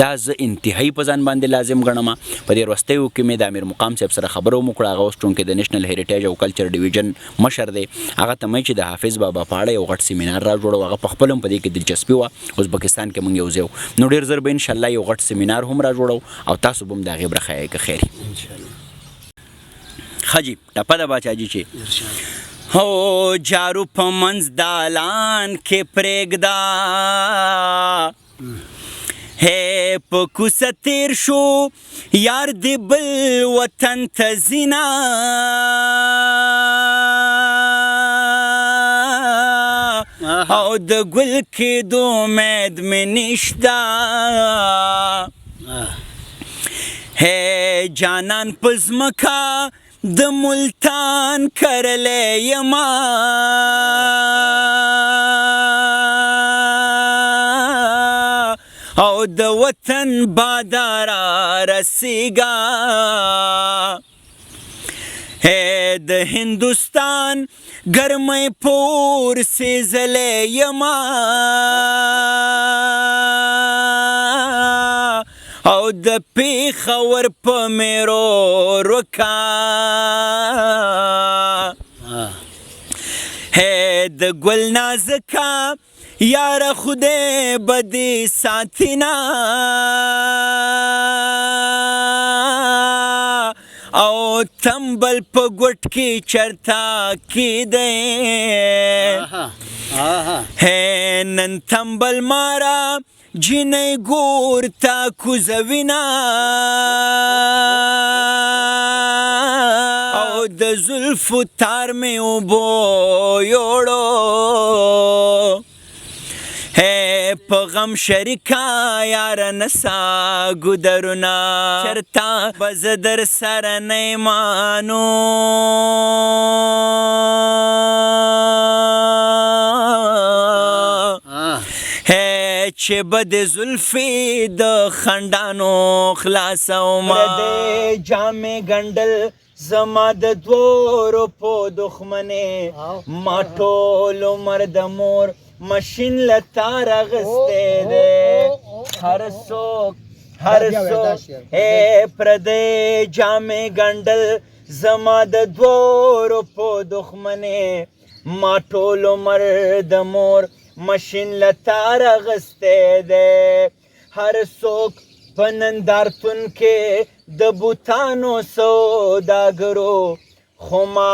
دا زه انتهایي په ځان باندې لازم ګڼم. په دې وروستیو کې مې د امیر مقام صاحب سره خبره هم وکړه، هغه اوس چونکې د نېشنل هیریټیج او کلچر ډویژن مشر دی، هغه ته مې چې د حافظ بابا په اړه یو غټ سیمینار را جوړو، هغه په خپل هم په دې کې دلچسپي وه، ازبکستان کې مونږ یو ځای وو. نو ډېر زر به انشاءالله یو غټ سیمینار هم را جوړو او تاسو به هم د هغې برخه یئ که خیر. ښه جي، ټپه ده باچا جي چې هو جارو په منځ دالان کې پرېږده، هی په کوڅه تیر شو یار دې بل وطن ته ځینه، او د ګل کېدو امید مې نشته، هی جانان په ځمکه د ملتان کرلی یما، او د وطن بادارا رسیږه، هی د هندوستان ګرمۍ پور سېځلی یما، او د پېښور په میرو رکا، هی د ګل نازکه یاره خدای به دې ساتینه، او تنبل په ګوټ کې چرته کېدی، هی نن تنبل مارا جینۍ ګور ته کوزوینه، او د زلفو تار مې اوبو یوړو، هی په غم شریکا یار نسا ګودرونه، چرتا بز در سره نیمانو، چې بد زلفي د خندانو خلاصو ما دې جامې ګندل زما د دوو روپو دښمنې، ما ټول عمر د مور مشین له تار اخیستی دی. هر څوک هر څوک ای پردی جامې ګنډل زما د دوو روپو دښمنې، ما ټول عمر د مور مشین له تار اخیستی دی. هر څوک په نندارتون کې د بوتانو سوداګرو، خو ما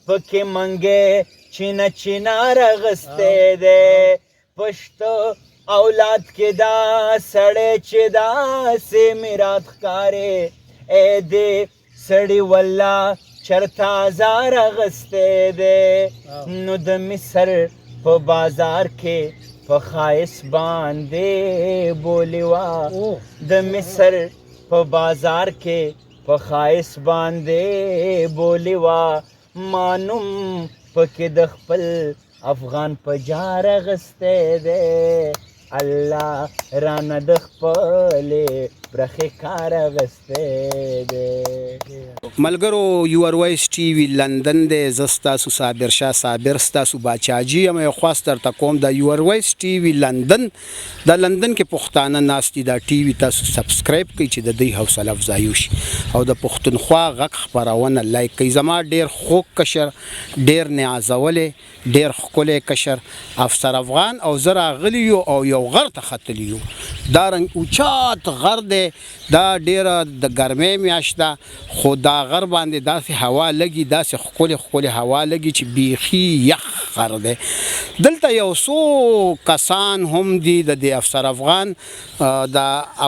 پکې منګی چینه چینار اخیستی دی. پښتو اولاد کې دا سړی چې داسې میرات ښکاري، ای دې سړي والله چرته ازار اخیستی دی. نو د مصر په بازار کې په ښایست باندې بولي وه، د مصر په بازار کې په ښایست باندې بولي وه، ما نوم پکې د خپل افغان په جار اخیستی دی. الله رانه د خپلې برخې کار اخیستی دی. ملګرو، یور وایس ټي وي لندن دی، زه ستاسو صابر شاه صابر، ستاسو باچاجي یم. یو خواست درته کوم، د یور وایس ټي وي لندن، د لندن کې پښتانه ناست دي، دا ټي وي تاسو سبسکرایب کړئ چې د دوی حوصله افزایي وشي، او د پښتونخوا غږ خپرونه لایک کړئ. زما ډېر خوږ کشر، ډېر نازولی، ډېر ښکلی کشر افسر افغان او زه راغلي یو او یو غر ته ختلي یو. دا رنګ اوچت غر دی، دا ډېره د ګرمۍ میاشت ده، خو دا غر باندې داسې هوا لګي، داسې ښکلې ښکلې هوا لګي چې بیخي یخ غر دی. دلته یو څو کسان هم دي د دې افسر افغان د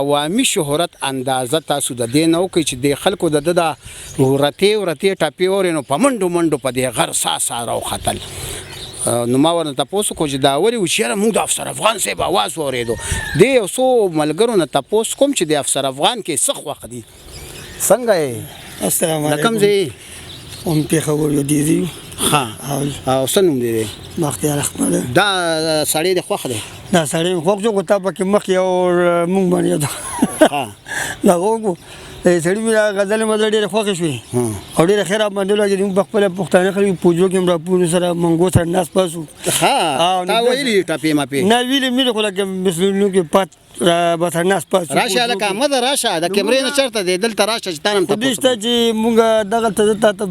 عوامي شهرت اندازه تاسو د دې نه وکړئ چې د خلکو د ده د ورتې ورتې ټپې اوري، نو په منډو منډو په دې غر سا سا راوختل. نو ما ورنه تپوس وکړو چې دا ولې و، چې یاره موږ د افسر افغان صاحب اواز واورېدو. دې یو څو ملګرو نه تپوس کوم چې د افسر افغان کې څه خوښ دي. څنګه یې؟ السلام د کوم علیکم. ځای؟ هم پېښور یو دی یو. ښه، او څه نوم دې دی؟ بختیار احمد. دا سړی دې خوښ دی؟ دا سړی مې خوښ شو، خو تا پکې مخکې یو موږ باندې یو دغه وکړو. سړي مې دا غزلې مزلې ډېرې خوښې شوې او ډېره ښه راباندې ولګېدې. موږ په خپله پښتانه خلک پوجو کې هم راپورو سره منګو سره ناست پاس وو. ښه، تا ویلي ټپې مپې؟ نه ویلي مې دي، خو لکه مثلونو کې پات به سره ناست پاس وو. راشه هلکه، مه ځه، راشه د کیمرې نه چېرته دی، دلته راشه چې تا نه هم خو دې تپوس شته چې موږ دغلته زه تا ته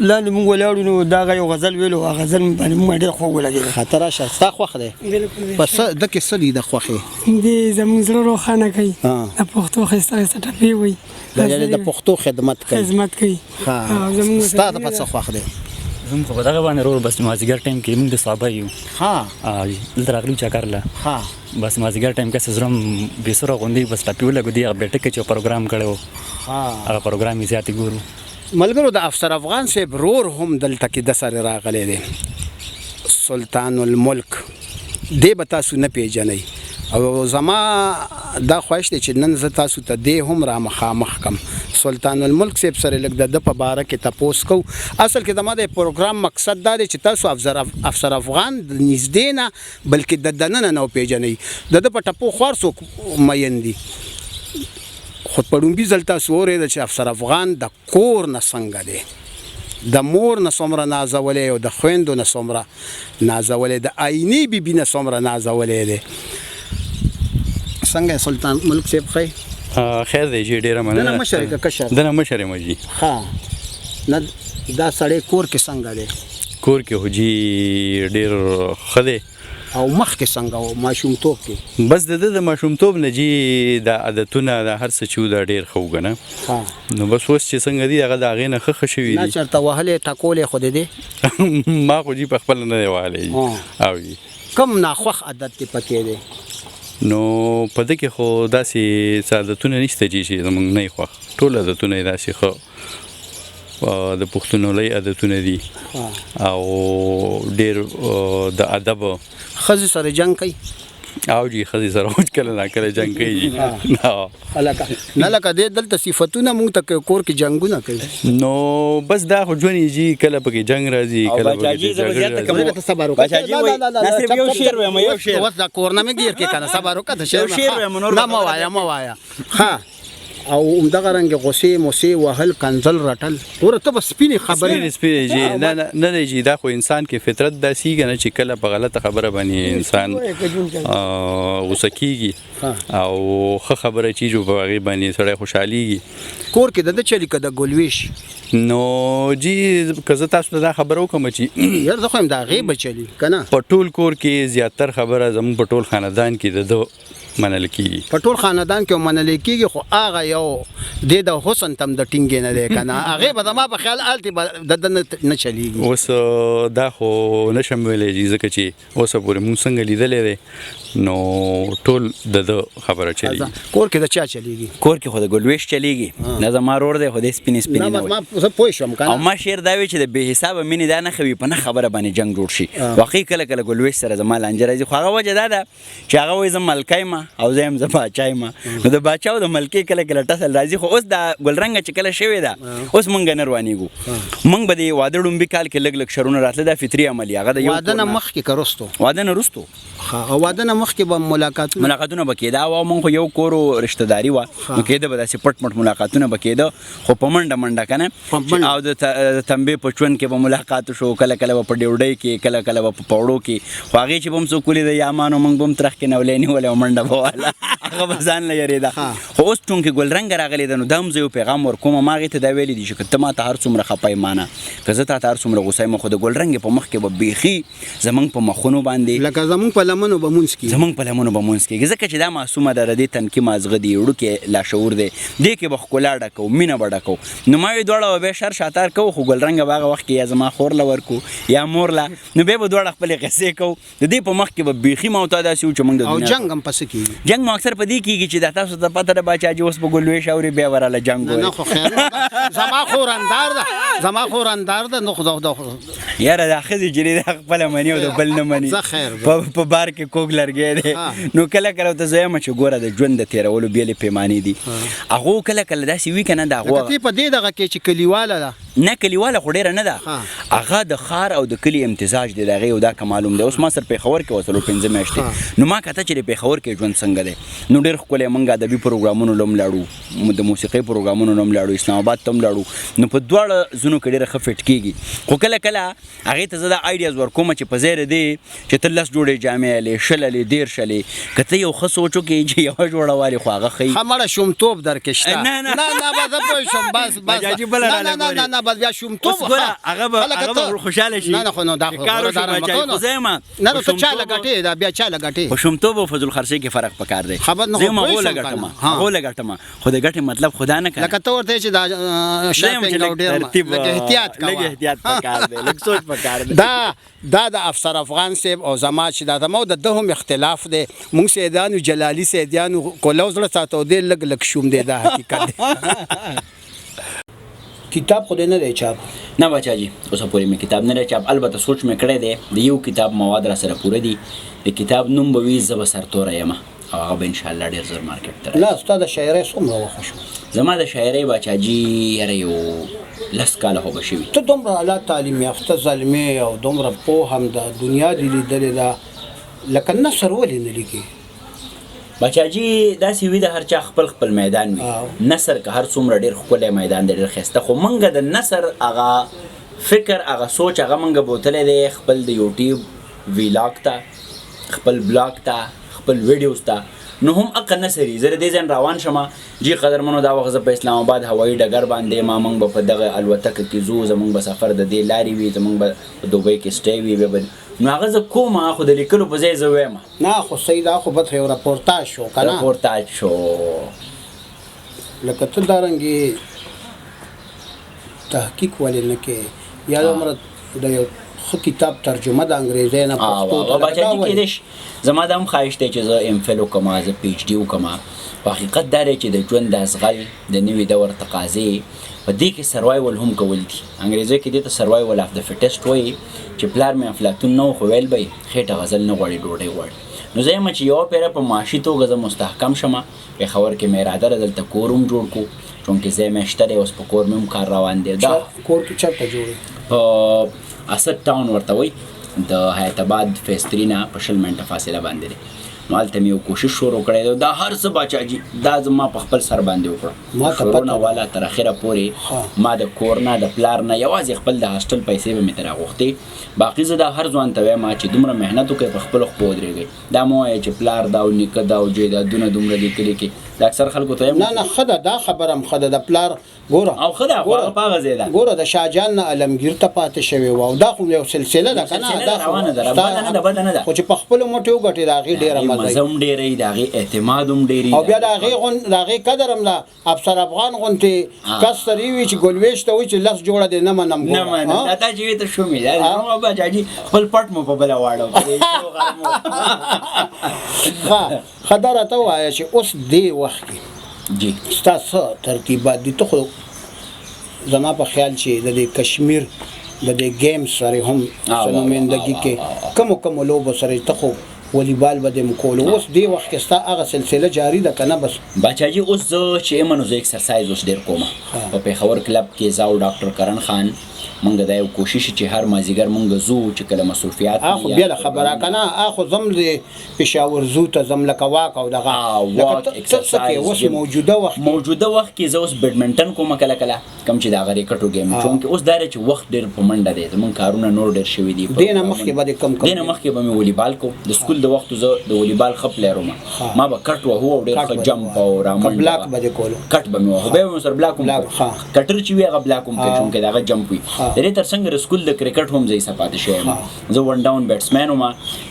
لاندې موږ ولاړو، نو دا هغه یو غزل ویلو، هغه غزل باندې موږ ډېر خوږ ولګېدو. ښه، ته راشه، ستا خوښ دی؟ بالکل. په څه ده کې څه دي د خوښې؟ دې زموږ زړه روښانه کوي، د پښتو ښایسته ښایسته ټپې وایي، یعنې د پښتو خدمت کوي. خدمت کوي. ښه، زموږ ستا د په څه خوښ دی؟ زموږ خو په دغه باندې ورور بس مازدیګر ټایم کې موږ د صحابه یو. ښه. دلته راغلو چکر له. ښه. بس مازدیګر ټایم کې زړه بې سره غوندې بس ټپې ولګو، دې هغه بیټک کې چې پروګرام کړی و، هغه پروګرام یې زیاتې ګورو. ملګرو، د افسر افغان صاحب رور هم دلته کې د سره راغلی دی، سلطان الملک، دی به تاسو نه پیژنئ، او زما دا خواهش دی چې نن زه تاسو ته دی هم را مخامخ کم. سلطان الملک صاحب سره لږ د ده په باره کې تپوس کوو. اصل کې زما د پروګرام مقصد دا دی چې تاسو افسر افغان د نږدې نه بلکې د دننه نه وپېژنئ. د ده په ټپو خو هر څوک مین دي، خو په ړومبي ځل تاسو واورېده چې افسر افغان د کور نه څنګه دی، د مور نه څومره نازولی او د خویندو نه څومره نازولی، د آینې بي بي نه څومره نازولی دی. څنګه یې سلطان ملک صاحب؟ ښه یې؟ خیر دی جي، ډېره مننه. دنه مشر یې که کشر؟ دنه مشر یم جي. ښه، نه دا سړی کور کې څنګه دی؟ کور کې خو جي ډېر ښه دی. او مخکې څنګه و ماشومتوب کې؟ بس د ده د ماشومتوب نه جي دا عادتونه دا هر څه چې و دا ډېر ښه و که نه. نو بس اوس چې څنګه دي هغه د هغې نه ښه ښه شوي نه دي. چېرته وهلی ټکولی خو دې دی؟ ما خو جي په خپله نه دی وهلی جي. او جي. کوم ناخوښ عادت دې پکې دی؟ نو په ده کې خو داسې څه عادتونه نشته جي چې زموږ نه یې خوښ، ټول عادتونه یې داسې ښه د پښتونولۍ عادتونه دي او ډېر د ادب. ښځې سره جنګ کوي؟ او جی ښځې سره اوس کله نا کله جنګ کوي جی. لکه نه لکه دې دلته صفتونه مونږ ته کور کې جنگونه کوي. نو بس دا خو ژوند یې جی، کله پکې جنګ راځي، او کله باچا پکې جی، زه به جګړې زیاته راځي. کوم. ته صبر وکړه. باچا جی وایي، نه صرف یو شعر وایم، یو شعر. اوس دا کور نه مې ګیر کې کنه، صبر وکړه، د شعر یو شعر وایم، نور نه به مه وایه، مه وایه. ها، او همدغه رنګ غصې موسې وهل کنځل رټل، ګوره ته به سپینې خبرې سپینې سپینې جی. نه نه نه نه جی، دا خو انسان کې فطرت داسې کنه چې کله په غلطه خبره باندې انسان غوسه کیږي او ښه خبره چې جو په هغې باندې سړی خوشحالېږي. کور کې د ده چلي که د ګلویش؟ نو جی که زه تاسو ته دا خبره وکړم چې یار زه خو یم د هغې به چلي که نه؟ په ټول کور کې زیاتر خبره زموږ په ټول خاندان کې د ده منل کیږي. په ټول خاندان کې منل کیږي، خو هغه یو دې د حسن تم د ټینګې نه دی که نه، هغې به زما په خیال هلته به د ده نه چلیږي. اوس دا خو نشم ویلی جی، ځکه چې اوسه پورې مونږ څنګه لیدلی دی نو ټول د ده خبره چلیږي. کور کې د چا چلیږي؟ کور کې خو د ګلویش چلیږي، دا زما ورور دی، خو دی سپینې سپینې نه، نه وایي. ما زه پوه شوم که او نه. ما شعر دا وی چې د بې حسابه مینې دا نه ښه وي په نه خبره باندې جنګ جوړ شي. واقعي کله کله ګلویش سره زما لانجه راځي، خو هغه وجه دا ده چې هغه وایي زه ملکه یم او زه یم زه باچا یم، نو د باچا او د ملکې کله کله ټسل راځي. خو اوس دا ګلرنګه چې کله شوې ده اوس مونږ نه روانېږو، مونږ به د واده ړومبي کال کې لږ لږ شرونه راتله، دا فطري عمل دی. هغه د یو واده نه کور نه مخکې که وروستو؟ واده نه وروستو. او واده نه مخکې به ملاقاتونه؟ ملاقاتونه به کېده، او مونږ خو یو کور و، رشته داري وه، نو کېده به داسې پټ مټ ملاقاتونه به کېده، خو په منډه منډه که نه، په منډه. او د تنبې په چون کې به ملاقات شو، کله کله به په ډیوډۍ کې، کله کله به په پوړو کې، خو هغې چې به هم څوک ولیده یا ما، نو مونږ به هم ترخ کې نولې نیولې او منډه به واله، هغه به ځان له یرېده. خو اوس چونکې ګلرنګه راغلې ده، نو دا هم زه یو پیغام ورکوم، ما هغې ته دا ویلي دي چې که ته ما ته هر څومره خفه یې ما نه، که زه تا ته هر څومره غوسه یم، خو د ګلرنګې په مخ کې به بیخي زمونږ په مخونو باندې لکه زمونږ په لمنو به مونځ کېږي. زمونږ په لمنو به مونځ کېږي، ځکه چې دا معصومه ده، د دې تنکي مازغه دي، وړوکی لاشعور دی، دې کې به ښکلا ډکو، مینه به ډکو. نو ما وی دواړه به بیا شر شاتار کوو، خو ګلرنګه به هغه وخت کې یا زما خور له ورکو یا مور له، نو بیا به دواړه خپلې قصې کوو. د دې په مخ کې به بیخي ما او تا داسې وو چې موږ د او دنیا جنګ هم په څه کېږي؟ جنګ مو اکثر په دې کېږي چې دا تاسو ته پته ده باچا جي اوس به ګلویش اوري بیا به راله جنګ نه، نه، وایي. خو خیر نه ده. زما خور اندار ده، زما خور اندار ده، نو خو دا خو یاره دا ښځې چې دی دا خپله مني او د بل نه مني. زه خیر ده. په بار کې کوږ لرګی دی. نو کله کله ورته زه وایم چې ګوره د ژوند د تېرولو بېلې پیمانې دي. هغو کله کله داسې وي که نه، د هغو لکه ته په دې دغه کې چې کلیواله ده. نه، کلیواله خو ډېره نه ده، هغه د ښار او د کلي امتزاج دی، د هغې یو دا کمال هم دی. اوس ما سره پېښور کې وه څلور پنځه میاشتې، نو ما کته چې د پېښور کې ژوند څنګه دی، نو ډېر ښکلی. موږ ادبي پروګرامونو له هم لاړو، د موسیقۍ پروګرامونو له هم لاړو، اسلام آباد ته هم لاړو، نو په دواړه ځونو کې ډېره ښه فټ کېږي. خو کله کله هغې ته زه دا آیډیاز ورکوم چې په ځای د دې چې ته 10 جوړې جامې الې، 20 الې، 30 الې، که ته یو ښه سوچ وکړې چې یوه جوړه والې خو هغه ښه وي. ښه مړه شومتوب درکې شته. نه، نه. نه، نه، بس زه پوه شوم، بس، بس. باچا جي بله نه، راله نه، نه، ګوري. نه، نه، بس بیا شومتوب اوس ګوره، ښه. هغه خلک هغه ته به خوشحاله شي. نه، نه، خو نو دا خو چې کار ګوره، وشو دا نه باچا جي، مکو نو. خو زه یم. نه، نو ته چا په شومتوب له ګټې؟ دا بیا چا له ګټې؟ په شومتوب او فضل خرڅۍ کې فرق پکار دی. خبر نه زه یم خو پوه هغو له شوم ګټم، کنه. هغو له ګټم، خو د ګټې مطلب خدا نه کنه. لکه ته ورته چې دا، زه یم شاپینګ چې او لږ ډېر ترتیب، لږ احتیاط کوه. لږ احتیاط پکار دی، لږ سوچ پکار دی. دا د افسر افغان صاحب او زما چې دا زما او د ده هم اختلاف دی. مونږ سیدانو جلالی سیدانو کولو زړه ساتو، دی لږ لږ شوم دی، دا حقیقت دی. کتاب خو دې نه دی چاپ؟ نه باچا جي، اوسه پورې مې کتاب نه دی چاپ، البته سوچ مې کړی دی، د یو کتاب مواد را سره پوره دي. د کتاب نوم به وي زه به سرتوری یم، او هغه به انشاءالله ډېر زر مارکیټ ته راځي. نه، ستا د شاعرۍ څومره وخت شو؟ زما د شاعرۍ باچا جي یاره یو 10 کاله خو به شوي. ته دومره اعلی تعلیم یافته زلمی او دومره پوه هم ده، دنیا دې لیدلې ده، لکه نثر ولې نه لیکې؟ باچا جي داسې وي، د هر چا خپل خپل میدان وي. نثر که هر څومره ډېر ښکلی میدان دی، ډېر ښایسته، خو موږ د نثر هغه فکر، هغه سوچ، هغه موږ بوتلی دی خپل د یوټیوب ویلاګ ته، خپل بلاګ ته، خپل ویډیوز ته، نو هم اقه نثر یي. زه د دې ځای نه روان شم جی قدرمنو، دا وخت زه په اسلام آباد هوایي ډګر باندې ما، موږ به په دغه الوتکه کې ځو، زموږ به سفر د دې لارې وي، زموږ به په دوبۍ کې سټی وي، بیا به نو هغه زه کومه، خو د لیکلو په ځای زه وایم. نه خو صحیح دا خو بس یو رپورتاج شو که نه؟ رپورتاج شو. لکه ته دارنګې تحقیق ولې نه کې؟ یا دومره د یو ښه کتاب ترجمه د انګریزۍ نه پښتو ته باچا جي لکه دا ولې؟ کېدای شي. زما دا هم خواهش دی چې زه ایم فل وکړم، زه پی ایچ ډي وکړم، خو حقیقت دا دی چې د ژوند د ازغل، د نوي دور تقاضې په دې کې سروایول هم کول دي. انګریزۍ کې دې ته سروایول اف د فټسټ وایي، چې پلار مې افلاطون نه و، خو ویل به یې خېټه غزل نه غواړي، ډوډۍ غواړي. نو زه یم چې یوه پیره په معاشي توګه زه مستحکم شم. پېښور کې مې اراده ده دلته کور هم جوړ کړو، چونکې ځای مې شته دی، اوس په کور مې هم کار روان دی. دا کور کې چېرته جوړوي؟ په اسد ټاون ورته وایي، د حیات آباد فیز 3 نه په 20 منټه فاصله باندې دی. نو هلته مې یو کوشش شروع کړی دی. دا هر څه باچا جي دا زما په خپل سر باندې وکړه، شروع نه والا تر اخره پورې ما د کور نه د پلار نه یوازې خپل د هاسټل پیسې به مې ترې راغوښتې. باقي زه دا هر ځوان ته وایم چې دومره محنت وکړئ، په خپلو خپو ودرېږئ. دا مه وایئ چې پلار دا او نیکه دا او جایدادونه دومره دي کلي کې، دا اکثر خلکو ته وایم. نه نه، ښه ده دا خبره هم ښه ده، د پلار ګوره او ښه ده، خو هغه په هغه ځای ده. ګوره د شاه جان نه عالمګیر ته پاتې شوې وه، او دا خو یو سلسله ده که نه، دا روانه ده، بده نه ده، بده نه ده، خو چې په خپلو مټو وګټې د هغې ډېره مزه هم ډېره وي، د هغې اعتماد هم ډېر وي، او بیا د هغې قدر هم ده. افسر افغان غونتې کس سره وي چې ګلوېش ته وایي چې لس جوړه دې نه منم، نه منم، دا تا چې وي ته شومې ده باچا جي، خپل پټ مو په بله واړو. ښه ښه، دا راته ووایه چې اوس دې وخت کې جی ستا څه ترتیبات دي؟ ته خو زما په خیال چې د دې کشمیر د دې ګیمز سره هم څه نمایندګي کې کومو کومو لوبو سره، ته خو والیبال به دې هم کولو، اوس دې وخت کې ستا هغه سلسله جاري ده که نه؟ بس باچا جي اوس زه چې یم نو زه اکسرسایز اوس ډېر کوم په پېښور کلب کې. زه او ډاکټر کرن خان مونږ دا یو کوشش چې هر مازیګر مونږ ځو چې کله مصروفیات. خو بیا خبره که نه، خو زم دې پېښور زو ته ځم لکه واک او دغه واک اکسرسایز. اوس موجوده وخت؟ موجوده وخت کې زه اوس بیډمنټن کوم کله کله، کوم چې دا غری کټو گیم، چونکه اوس دا چې وخت ډېر په منډه دی، زمونږ کارونه نور ډېر شوي دي. دینه مخکې به کم کم؟ دینه مخکې به مې والیبال کو. د سکول د وخت زه د والیبال ښه پلیر وم، ما به کټ وهو او ډېر ښه جمپ او رامنډه. بلاک به دې کولو؟ کټ به مې وهو، بیا به مې سره بلاک هم کټر چې وي هغه بلاک هم کوي، چونکه دا هغه جمپ وي. د دې ترڅنګ د سکول د کرکټ هم زه حصه پاتې شوی یم، زه ون ډاون بیټسمن وم.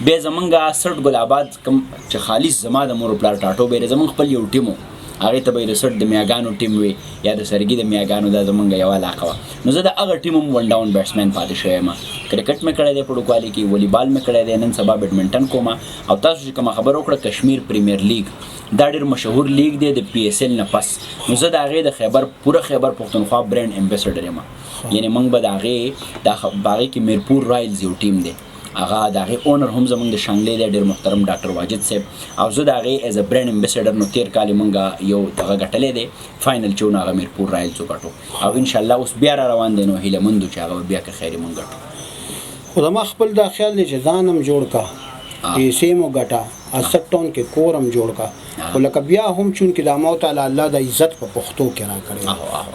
بیا زمونږ سټ ګل آباد کوم چې خالص زما د مور پلار ټاټوبی دی، زمونږ خپل یو ټیم و، هغې ته به یې د سټ د میاګانو ټیم وي یا د سرګي د میاګانو، دا زمونږ یوه علاقه وه. نو زه د هغه ټیم هم ون ډاون بیټسمن پاتې شوی یم. کرکټ مې کړی دی په وړوکوالي کې، والیبال مې کړی دی، نن سبا بیډمنټن کوم. او تاسو چې کومه خبره وکړه کشمیر پریمیر لیګ، دا ډېر مشهور لیګ دی د پی ایس ایل نه پس، نو زه د هغې د خیبر پوره خیبر پښتونخوا برانډ امبیسډر یم. یعنې موږ به د هغې د په هغې کې میرپور رایلز یو ټیم دی، هغه د هغې اونر هم زمونږ د شانګلې دی، ډېر محترم ډاکټر واجد صاحب، او زه د هغې ایز ا برانډ امبیسډر. نو تېر کال یې مونږ یو دغه ګټلی دی فاینل چې و، نو هغه میرپور رایلز وګټو، او انشاءالله اوس بیا را روان دی، نو هیله مند یو چې هغه به بیا که خیر مونږ ګټو. خو زما خپل دا خیال دی چې ځان هم جوړ کا، پیسې مو ګټه، اسد ټاون کې کور هم جوړ کا، خو لکه بیا هم چونکې د مو تعالی الله د عزت په پښتو کې راکړی،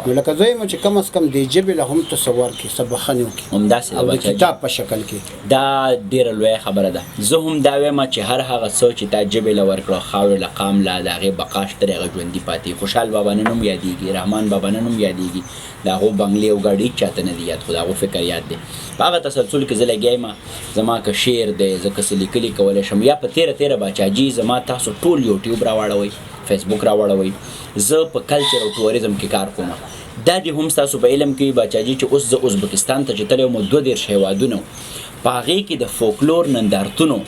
نو لکه زه یم چې کم از کم دې ژبې له هم تصور کې څه بخښنې وکړي، همداسې او د کتاب په شکل کې. دا ډېره لویه خبره ده. زه هم دا وایم چې هر هغه څه چې تا ژبې له ورکړه، خاورې له، قام له، د هغې بقا شته دی، هغه ژوندي پاتې. خوشحال بابا نن هم یادېږي، رحمان بابا نن هم یادېږي، د هغو بنګلې او ګاډي هېچا ته نه دي یاد، خو د هغو فکر یاد دی. په هغه تسلسل کې زه لګیا یم. زما که شعر دی، زه که څه لیکلي کولی شم، یا په تېره تېره باچاجي زما تاسو ټول یوټیوب راواړوئ، فیسبوک راواړوئ، زه په کلچر او ټوریزم کې کار کوم. دا دې هم ستاسو په علم کې باچاجي چې اوس زه ازبکستان ته چې تللی وم، 32 هېوادونه په هغې کې د فوکلور نندارتونو،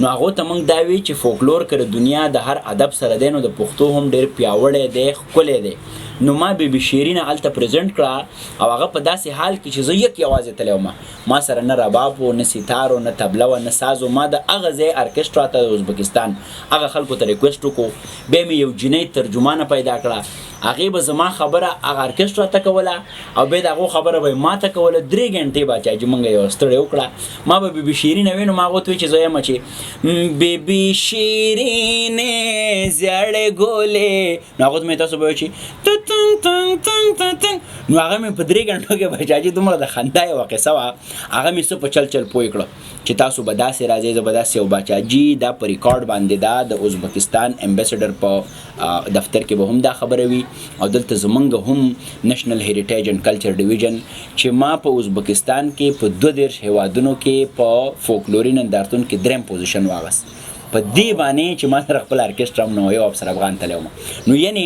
نو هغو ته موږ دا وی چې فوکلور که د دنیا د هر ادب سره دی، نو د پښتو هم ډېر پیاوړی دی، ښکلی دی. نو ما بیبي شیرینه هلته پریزنټ کړه، او هغه په داسې حال کې چې زه یک یوازې تللی وم، ما سره نه رباب و، نه سیتار و، نه تبله وه، نه ساز و. ما د هغه ځای ارکسټرا ته، د ازبکستان هغه خلکو ته ریکویسټ وکړو، بیا مې یو جینۍ ترجمانه پیدا کړه، هغې به زما خبره هغه ارکسټرا ته کوله او بیا د هغو خبره به یې ما ته کوله. 3 ګنټې باچا چې مونږ یوه ستړې وکړه. ما به بیبي شیرینه وې، نو ما هغو ته ویل چې زه یم چې بیبي شیرینې زیړې ګولې، نو هغو ته مې تاسو به ویل چې تنګ تنګ تنګ تنګ تنګ. نو هغه مې په 3 ګنټو کې باچا جي دومره د خندا یوه قصه وه، هغه مې څه په چل چل پوه کړه چې تاسو به داسې راځئ، زه به داسې. او باچا جي دا په ریکارډ باندې دا د ازبکستان امبیسډر په دفتر کې به هم دا خبره وي، او دلته زمونږ هم نېشنل هیریټیج اینډ کلچر ډویژن چې ما په ازبکستان کې په 32 هېوادونو کې په فوکلوري نندارتون کې دریم پوزیشن واغست، په دې باندې چې ما سره خپل ارکسټرا هم نه و، یو افسر افغان تللی وم. نو یعنې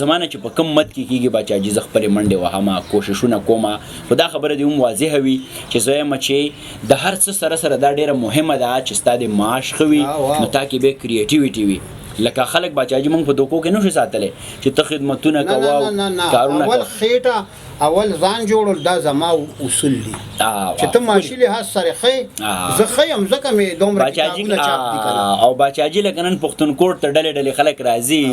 زما نه چې په کم مد کې کېږي باچا جي، زه خپلې منډې وهم، کوششونه کوم. خو دا خبره دې هم واضحه وي چې زه وایم چې د هر څه سره سره دا ډېره مهمه ده چې ستا د معاش ښه وي، نو تا کې به کریټیویټي وي. لکه خلک باچا جي موږ په دوکو کې نه شو ساتلی چې ته خدمتونه کوه، کارونه اول خېټه اول ځان جوړول دا زما اصول دي چې ته معاشي لحاظ سره ښه زه ښه یم، ځکه مې دومره کتابونه چاپ دي کنه. او باچاجي لکه نن پښتون کوټ ته ډلې ډلې خلک راځي،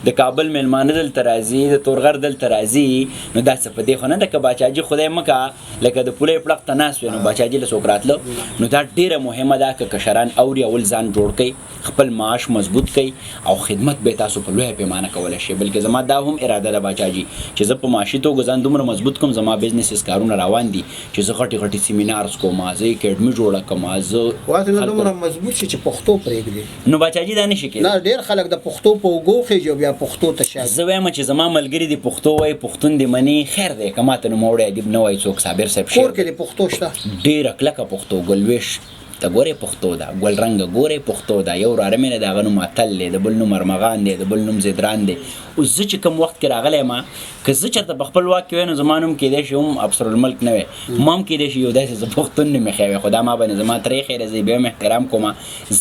د کابل میلمانه دلته راځي، د تورغر دلته راځي، نو دا څه په دې خو نه ده که باچاجي خدای مه که لکه د پولې پړق ته ناست وي نو باچاجي له څوک راتلو. نو دا ډېره مهمه ده که کشران اوري، اول ځان جوړ کړئ، خپل معاش مضبوط کړئ او خدمت به تاسو په لویه پیمانه کولی شئ. بلکې زما دا هم اراده ده باچاجي چې زه په معاشي توګه ځان دومره مضبوط کړم، زما بزنسز کارونه روان دي چې زه غټې غټې سیمینارز کوم، زه اکیډمي جوړه کړم، زه واسه نه دومره مضبوط شي چې پښتو پرېږدي. نو باچاجي دا نشي کېدای. نه، ډېر خلک د پښتو په اوږو خېژي او بیا پښتو ته شا. زه وایم چې زما ملګري دې پښتو وایي، پښتون دې مني، خیر دی که ماته نوموړی ادیب نه وایي څوک، صابر صاحب شعر کور کې دې پښتو شته ډېره کلکه پښتو، ګلوېش ته ګورې پښتو ده، ګل رنګه ګورې پښتو ده، یو وراره مې نه د هغه نوم اتل دی، د بل نوم ارمغان دی، د بل نوم زدران دی. اوس زه چې کوم وخت کې راغلی ما که زه چېرته په خپل واک کې وای نو زما نوم کېدای شي هم افسرالملک نه وای، ما هم کېدای شي یو داسې زه پښتون نوم ایښی وای، خو دا ما باندې زما ترې ښی دی، زه یې بیا هم احترام کوم.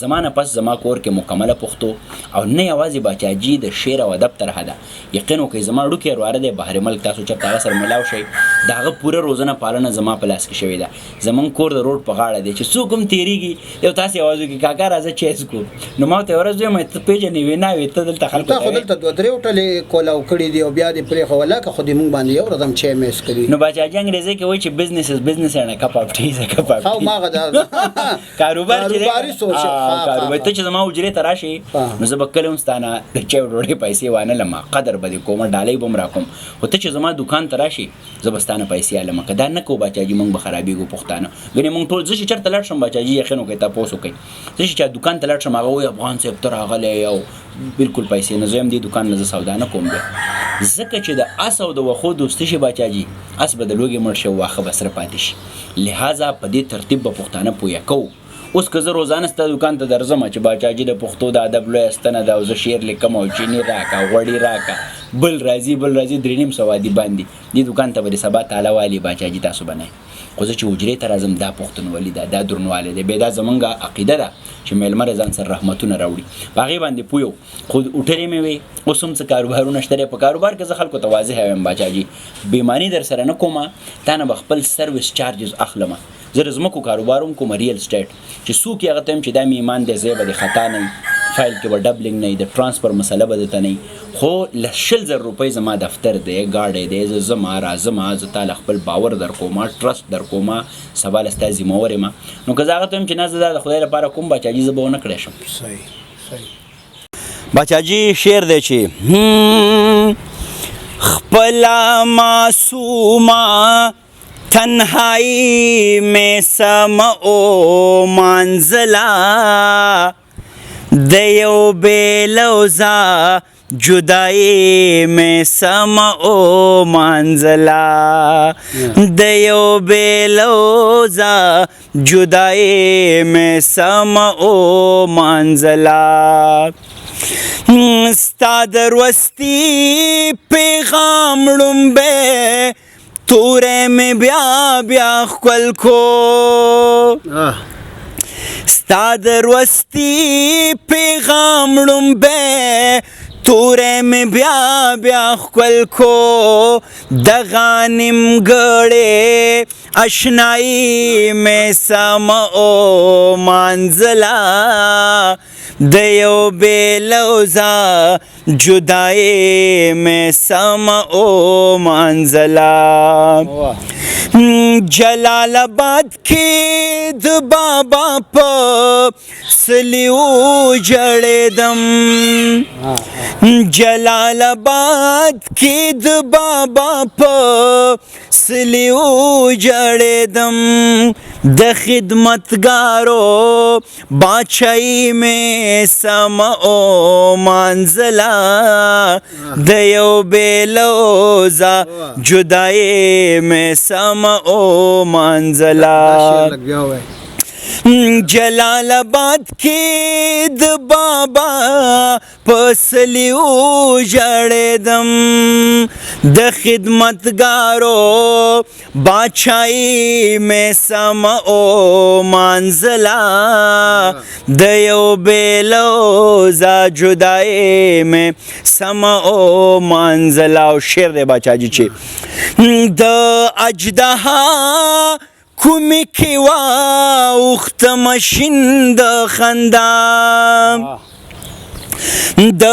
زما نه پس زما کور کې مکمله پښتو او نه یوازې باچاجي د شعر او ادب تر حده. یقین وکړئ زما وړوکی وراره دی بهر ملک، تاسو چېرته هغه سره ملاو شئ، د هغه پوره روزنه پالنه زما په لاس کې شوې ده. زمونږ کور د روډ په غاړه دی، چې څوک هم تېرېږي یو تاسې اواز وکړي کاکا راځه چای څکو، نو ما ورته یوه ورځ ووایم ته پېژنې؟ وی نه، وی ته دلته خلکو تا خو دلته دوه درې هوټلې کولاو کړي دي او بیا دې پرېښوله که خو دې مونږ باندې یو ورځ هم چای مې څکلي. نو باچاجي انګرېزۍ کې وایي چې بزنس از بزنس اینډ کپ اف ټي از کپ اف ټي. ماغه دا کاروبار چې کاروباري سوچ، کاروبار ته چې زما حجرې ته راشي نو زه به کله هم ستا نه د چای او ډوډۍ پیسې وانه لم، قدر به دې کوم، ډالۍ به هم راکوم، خو ته چې زما دوکان ته راشي زه به ستا نه پیسې الم. که دا نه کوو باچاجي مونږ به خرابېږو پښتانه. ګنې مونږ ټول زه چې چېرته لاړ شم باچاجي یقین وکړئ تپوس وکړئ، زه چې چا دوکان ته لاړ شم هغه وایي افغان صاحب ته راغلی او بالکل پیسې نه، زه هم دې دوکان نه زه سودا نه کوم بیا، ځکه چې د اس او د وښو دوستي شي باچاجي، اس به د لوږې مړ شي او واښه به سره پاتې شي. لهذا په دې ترتیب به پښتانه پوهه کوو. اوس که زه روزانه ستا دوکان ته درځم چې باچاجي د پښتو د ادب لویه ستنه ده او زه شعر لیکم او چیني راکه غوړي راکه، بل راځي بل راځي 3.5 ادیبان دي، دې دوکان ته به دې سبا تاله والي باچاجي تاسو به نه. خو زه چې حجرې ته راځم دا پښتونولي ده، دا درنوالی دی، بیا دا زمونږ عقیده ده چې مېلمه له ځان سره رحمتونه راوړي، په هغې باندې پوه یو. خو هوټلې مې وې، اوس هم څه کاروبارونه شته دی، په کاروبار کې زه خلکو ته واضح وایم باچاجي بېماني در سره نه کومه، تا نه به خپل سرویس چارجز اخلمه. زه د ځمکو کاروبار هم کوم، ریل سټیټ، چې څوک یې هغه ته وایم چې دا مې ایمان دی، ځای به دې خطا نه وي، فایل کې به ډبلینګ نه وي، د ټرانسفر مسله به درته نه وي. خو له 20,000 روپۍ زما دفتر دی، ګاډی دی، زه ځمه راځمه، زه تا له خپل باور در کومه، ټرسټ در کومه، سبا له ستا ذمه یم. نو که زه هغه ته وایم چې نه زه دا د خدای لپاره کوم باچاجي زه به ونه کړی شم. صحیح صحیح. باچاجي شعر دی چې خپله معصومه تنهایی مې سم او منزله د یو بې لوزه جدایی مې سم او منزله، د یو بې لوزه جدایی مې سم او منزله، ستا دروستي پیغام ړومبی توری مې بیا بیا ښکل کو، ستا دروستي پیغام ړومبی توری مې بیا بیا ښکل کو، دغه نیمګړې اشنایي مې سم او منزله، د یو بې لوزه جدایي مې سم او منزله. جلال آباد کې د بابا په سلیو جړېدم، جلال آباد کې د بابا په سلیو جړېدم، د خدمتګارو باچایي مې سم او منزله، د یو بې لوزه جدایي مې سم او منزله. جلال آباد کې د بابا په سلیو ژړېدم، د خدمتګارو باچای مې سم او منزلا، د یو بیلوزا جدای مې سم او منزلا. او شعر دی باچا جی چې د اجدها کومې کې واوښتم شین د خندا، د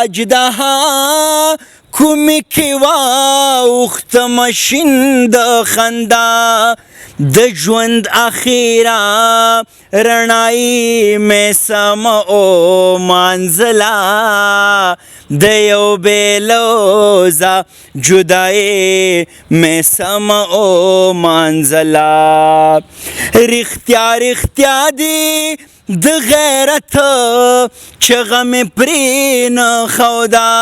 اجدها کومې کې واوښتم شین د خندا، د ژوند اخیرا رڼایي مې سم او منزلا، د یو بیلوزا جدای مې سم او منزلا. رښتیا رښتیا دي د غیرت چغه مې پرې نه ښوده،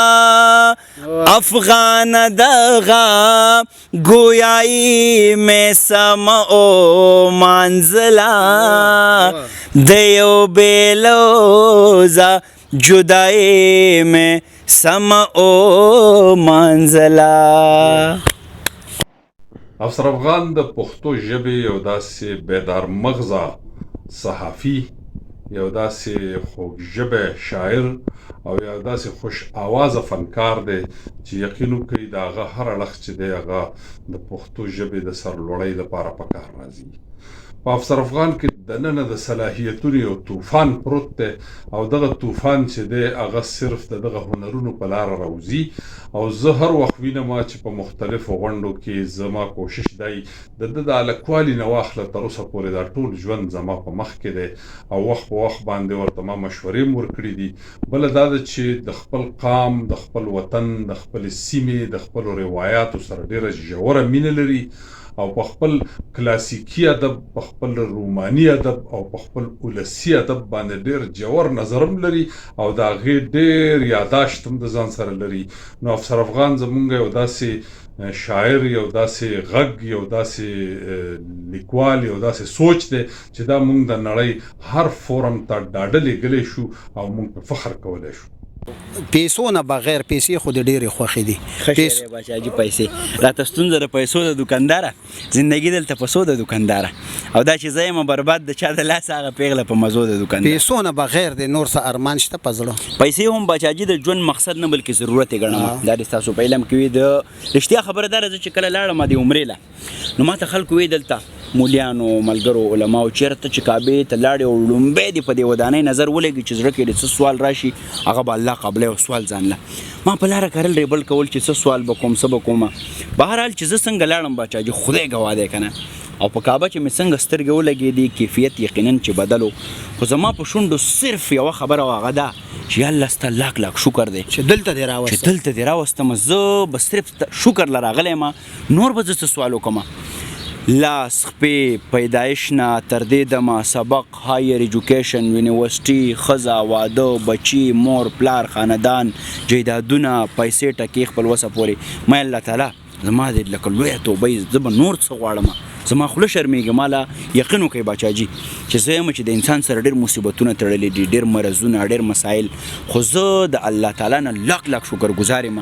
افغان دغه ګویایي مې سم او منزلا، د یو بیلوزا جدای مې سم او منزلا. افسر افغان د پښتو ژبې یو داسې بیدار مغزه صحافي، یو داسې خوږ ژبی شاعر او یو داسې خوش آوازه فنکار دی چې یقین وکړئ د هغه هر اړخ چې دی هغه د پښتو ژبې د سرلوړۍ لپاره په کار راځي. په افسر افغان کې دننه د صلاحیتونو یو طوفان پروت دی او دغه طوفان چې دی هغه صرف د دغه هنرونو په لاره راوځي. او زه هر وخت وینم چې په مختلفو غونډو کې زما کوشش دی د ده د هلکوالي نه واخله تر اوسه پورې دا ټول ژوند زما په مخ کې دی او وخت په وخت باندې ورته ما مشورې هم ورکړي دي. بله دا ده چې د خپل قام، د خپل وطن، د خپلې سیمې، د خپلو روایاتو سره ډېره ژوره مینه لري او په خپل کلاسیکي ادب، په خپل روماني ادب او په خپل ولسي ادب باندې ډېر ژور نظر هم لري او د هغې ډېر یاداشت هم د ځان سره لري. نو افسر افغان زمونږ یو داسې شاعر، یو داسې غږ، یو داسې لیکوال، یو داسې سوچ دی چې دا مونږ د نړۍ هر فورم ته ډاډه لېږلی شو او مونږ په فخر کولی شو. پیسو نه بغیر، پیسې خو د ډېرې خوښې دي. ښه شی دی باچا جي، پیسې راته ستونزه د پیسو د دوکانداره، زندگی دلته په څو د دوکانداره، او دا چې زه یم برباد د چا د لاسه هغه پیغله په مزو د دوکاندار. پیسو نه بغیر د نور څه ارمان شته په زړه؟ پیسې هم باچا جي د ژوند مقصد نه بلکې ضرورت یې ګڼم. دا د ستاسو په علم کې وي. د رښتیا خبره دا ده چې کله لاړم د عمرې له، نو ماته خلکو وی دلته مولیانو، ملګرو، علماو، چېرته چې کعبې ته لاړې او لومبی دې په دې ودانۍ نظر ولګي چې زړه کې دې څه سوال راشي هغه به الله قبلوي. او سوال ځان له ما په لاره کرل ریبل کول چې څه سوال به کوم، څه به کوم. بهرحال چې زه څنګه لاړم باچا جي خدای ګواه دی که نه، او په کعبه چې مې څنګه سترګې ولګېدې کیفیت یقینا چې بدلو، خو زما په شونډو صرف یوه خبره وه، هغه دا چې یا الله ستا لاک لاک شکر دی چې دلته دې راوستم، چې دلته دې راوستم. زه به صرف شکر له راغلی یم، نور به زه څه سوال وکړم. لاس خپې پیدایش نه تر دې دمه سبق، هایر ایجوکیشن، یونیورسټي، ښځه، واده، بچي، مور پلار، خاندان، جایدادونه، پیسې ټکې خپل وسه پورې. ما الله تعالی زما دې لکه لویه توبه یې، زه به نور څه غواړم، زما خوله شرمېږي. ما له یقین وکړئ باچا جي چې زه یم چې د انسان سره ډېر مصیبتونه تړلي دي، ډېر مرضونه، ډېر مسایل، خو زه د الله تعالی نه لاک لاک شکرګزار یم.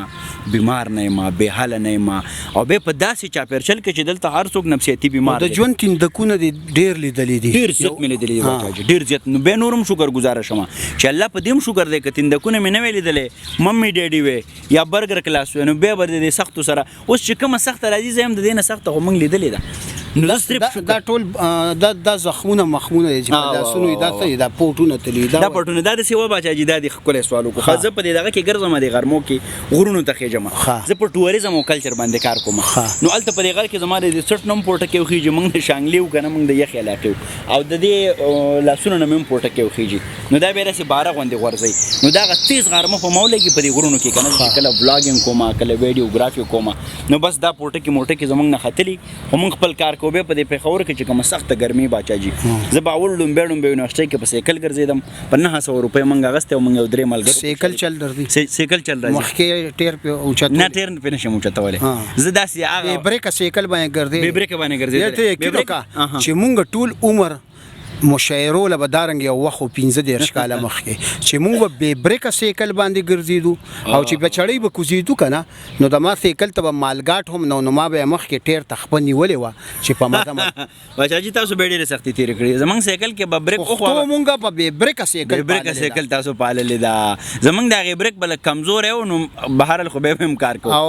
بیمار نه یم، بې حاله نه یم، او بیا په داسې چاپېرچل کې چې دلته هر څوک نفسیاتي بیمار دی. د ژوند تیندکونه دې ډېر لیدلي دي، ډېر زیات مې لیدلي دي باچا جي، ډېر زیات. نو بیا نور هم شکرګزار شم چې الله په دې هم شکر دی که تیندکونه مې نه وی لیدلی، ممي ډیډي وی یا برګر کلاس وی، نو بیا به د دې سختو سره اوس چې کومه سخته راځي زه هم د دې نه سخته خو موږ لیدلې ده. نو زه صرف شکر دا ټول دا زخمونه مخمونه دي چې په لاسونو یې دا څه دي، دا پوټونه تللي، دا پټونه دا داسې وه باچا جي. دا دې ښکلی سوال وکړو. ښه، زه په دې دغه کې ګرځم، دې غرمو کې غرونو ته خېژم، زه په ټوریزم او کلچر باندې کار کوم. نو هلته په دې غر کې زما د دې څټ نه هم پوټکی وخېژي، موږ د شانګلې وو که نه، موږ د یخې علاقې وو، او د دې لاسونو نه مې هم پوټکی وخېژي. نو دا بیا داسې باره غوندې غورځوي. نو دا هغه تېز غرمه په ما ولګي په دې غرونو کې که نه، چې کله بلاګینګ کوم، کله ویډیوګرافي کوم، نو بس دا پوټکي موټکي زموږ نه ختلي، خو موږ خپل کار کوو. بیا په دې پېښور کې چې کومه سخته ګرمي باچا جي، زه به اول ړومبی ړومبی یونیورسټۍ کې په سایکل ګرځېدم، په 900 روپۍ موږ اخیستی او موږ یو درې ملګرو سایکل چل درځي، سایکل چل راځي، مخکې ټیر پې اوچتول نه، ټیر پې نشم اوچتولی. زه داسې هغه بې بریکه سایکل باندې ګرځې، بې بریکه باندې ګرځېدلی. ته یقین وکړه چې موږ ټول عمر مشاعرو له به دا رنګ یو وخت و 35 کاله مخکې چې موږ به بې بریکه سیکل باندې ګرځېدو او چې به چړۍ به کوزېدو که نه نو د ما سیکل ته به مالګاټ هم نه و، نو ما به یې مخکې ټیر ته خپه نیولې وه چې په مزه مزه باچا جی تاسو به ډېرې سختې تېرې کړې، زمونږ سایکل کې به بریک وخو، پښتو مونږ په بې بریکه سایکل بې بریکه سایکل تاسو پاللې ده، زمونږ د هغې بریک به لږ کمزوری و، نو بهرحال خو به هم کار کوو. او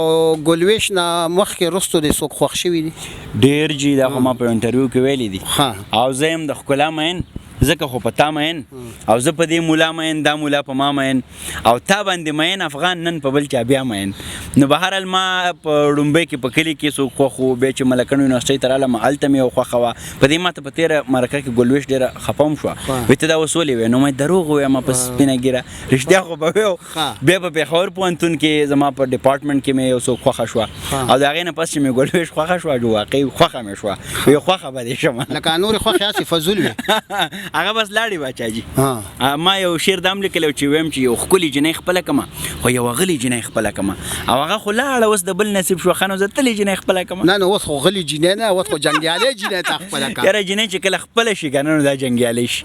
ګلویش نه مخکې وروسته دې څوک خوښ شوي دي؟ ډېر جی، دا خو ما په انټرویو کې ویلي دي، او زه یم د ښکلا مین، ځکه خو په تا مین، او زه په دې مولا مین، دا مولا په ما مین، او تا باندې مین افغان نن په بل چا بیا مین. نو بهرحال ما په ړومبۍ کې په کلي کې څوک خوښ وو، بیا چې ملکڼ یونیورسټۍ ته رالم هلته مې یو خوښه وه. په دې ماته په تېره مرکه کې ګلویش ډېره خفه هم شوه، وایي ته دا اوس ولې وایې؟ نو ما دروغ ووایم په سپینه ږیره، رښتیا خو به ویو. بیا په پېښور پوهنتون کې زما په ډپارټمنټ کې مې یو څوک خوښه شوه، او د هغې نه پس چې مې ګلویش خوښه شوه، جو واقعي خوښه مې شوه، وایي خوښه به دې شم. لکه نورې خوښې هسې فضول وي. هغه بس لاړې باچا جي. ما یو شعر دام لیکلی چې ویم چې یو ښکلې جینۍ خپله کمه، خو یوه غلې جینۍ خپله کمه، او هغه خو لاړه اوس د بل نصیب شو، ښه نو زه تللې جینۍ خپله کمه. نه نو اوس خو غلې جینۍ نه، اوس خو جنګیالۍ جینۍ تا خپله کړه. یاره جینۍ چې کله خپله شي که نه نو دا جنګیالۍ شي،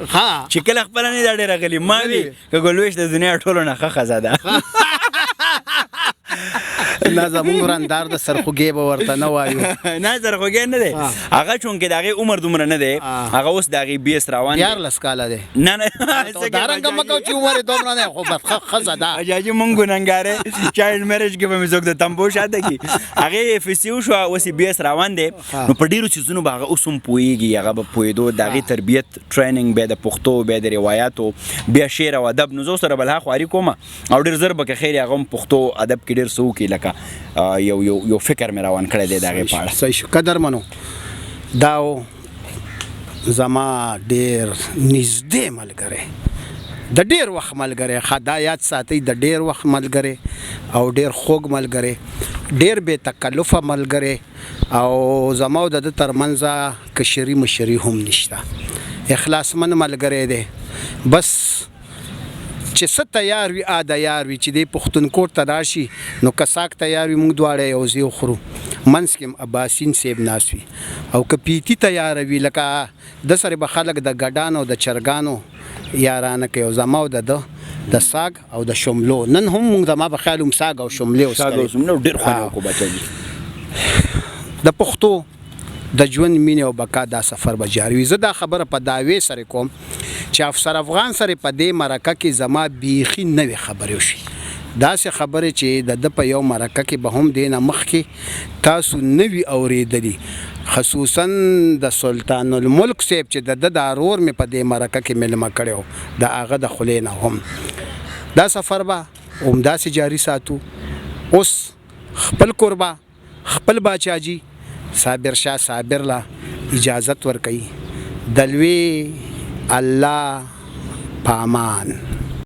چې کله خپله نه دا ډېره غلې. ما وي که ګلویش د دنیا ټولو نه ښه ښځه ده. نه زمونږ ورندار د سرخوږی به ورته نه وایو. نه سرخوږی نه دی، هغه چونکې د هغې عمر دومره نه دی، هغه اوس د هغې بي اس روان دی، 14 کاله دی. نه نه دا رنګه مه کوه چې عمر یې دومره نه، خو بس ښه ښځه ده. حاجي مونږ ګنهګارې چایلډ میرج کې به مې څوک د تمبو شاته کړي. هغې اف اس سي وشوه، اوس یې بي اس روان دی، نو په ډېرو څیزونو به هغه اوس هم پوهېږي، هغه به پوهېدو، د هغې تربیت ټریننګ، بیا د پښتو، بیا د روایاتو، بیا شعر او ادب. نو زه ورسره بلها خواري کومه، او ډېر زر به که خیر هغه هم پښتو ادب کې ډېر څه وکړي، لکه یو یو یو فکر مې روان کړی دی د هغې په اړه. صحیح شو قدرمنو، دا زما ډېر نږدې ملګری، د ډېر وخت ملګری، ښه دا یاد ساتئ، د ډېر وخت ملګری او ډېر خوږ ملګری، ډېر بې تکلفه ملګری، او زما او د ده ترمنځ کشري مشري هم نشته، اخلاصمن ملګری دی. بس چې څه تیار وي آ د یار وي، چې دی پښتونکوټ ته راشي نو که ساک تیار وي موږ دواړه یو ځای وخورو، منځ کې هم اباسین صیب ناست وي، او که پیتی تیاره وي لکه ده سره به خلک د ګډانو او د چرګانو یارانه کوي، او زما او د ده د ساګ او د شملو نن هم موږ زما په خیال هم ساګ او شملې اوس ساګ او شملې ډېر خوند وکړو بچا جي. د پښتو د ژوند مینې او بقا دا سفر به جاري وي. زه دا خبره په دعوې سره کوم چې افسر افغان سره په دې مرکه کې زما بیخي نوې خبرې وشوې، داسې خبرې چې د ده په یو مرکه کې به هم دې نه مخکې تاسو نه وي اورېدلي، خصوصا د سلطان الملک صاحب چې د ده دا رور مې په دې مرکه کې مېلمه کړی و، د هغه د خولې نه هم. دا سفر به همداسې جاري ساتو. اوس خپل کوربه خپل باچاجي صابر شاه صابر له اجازت ورکوي. د لوی الله پامان.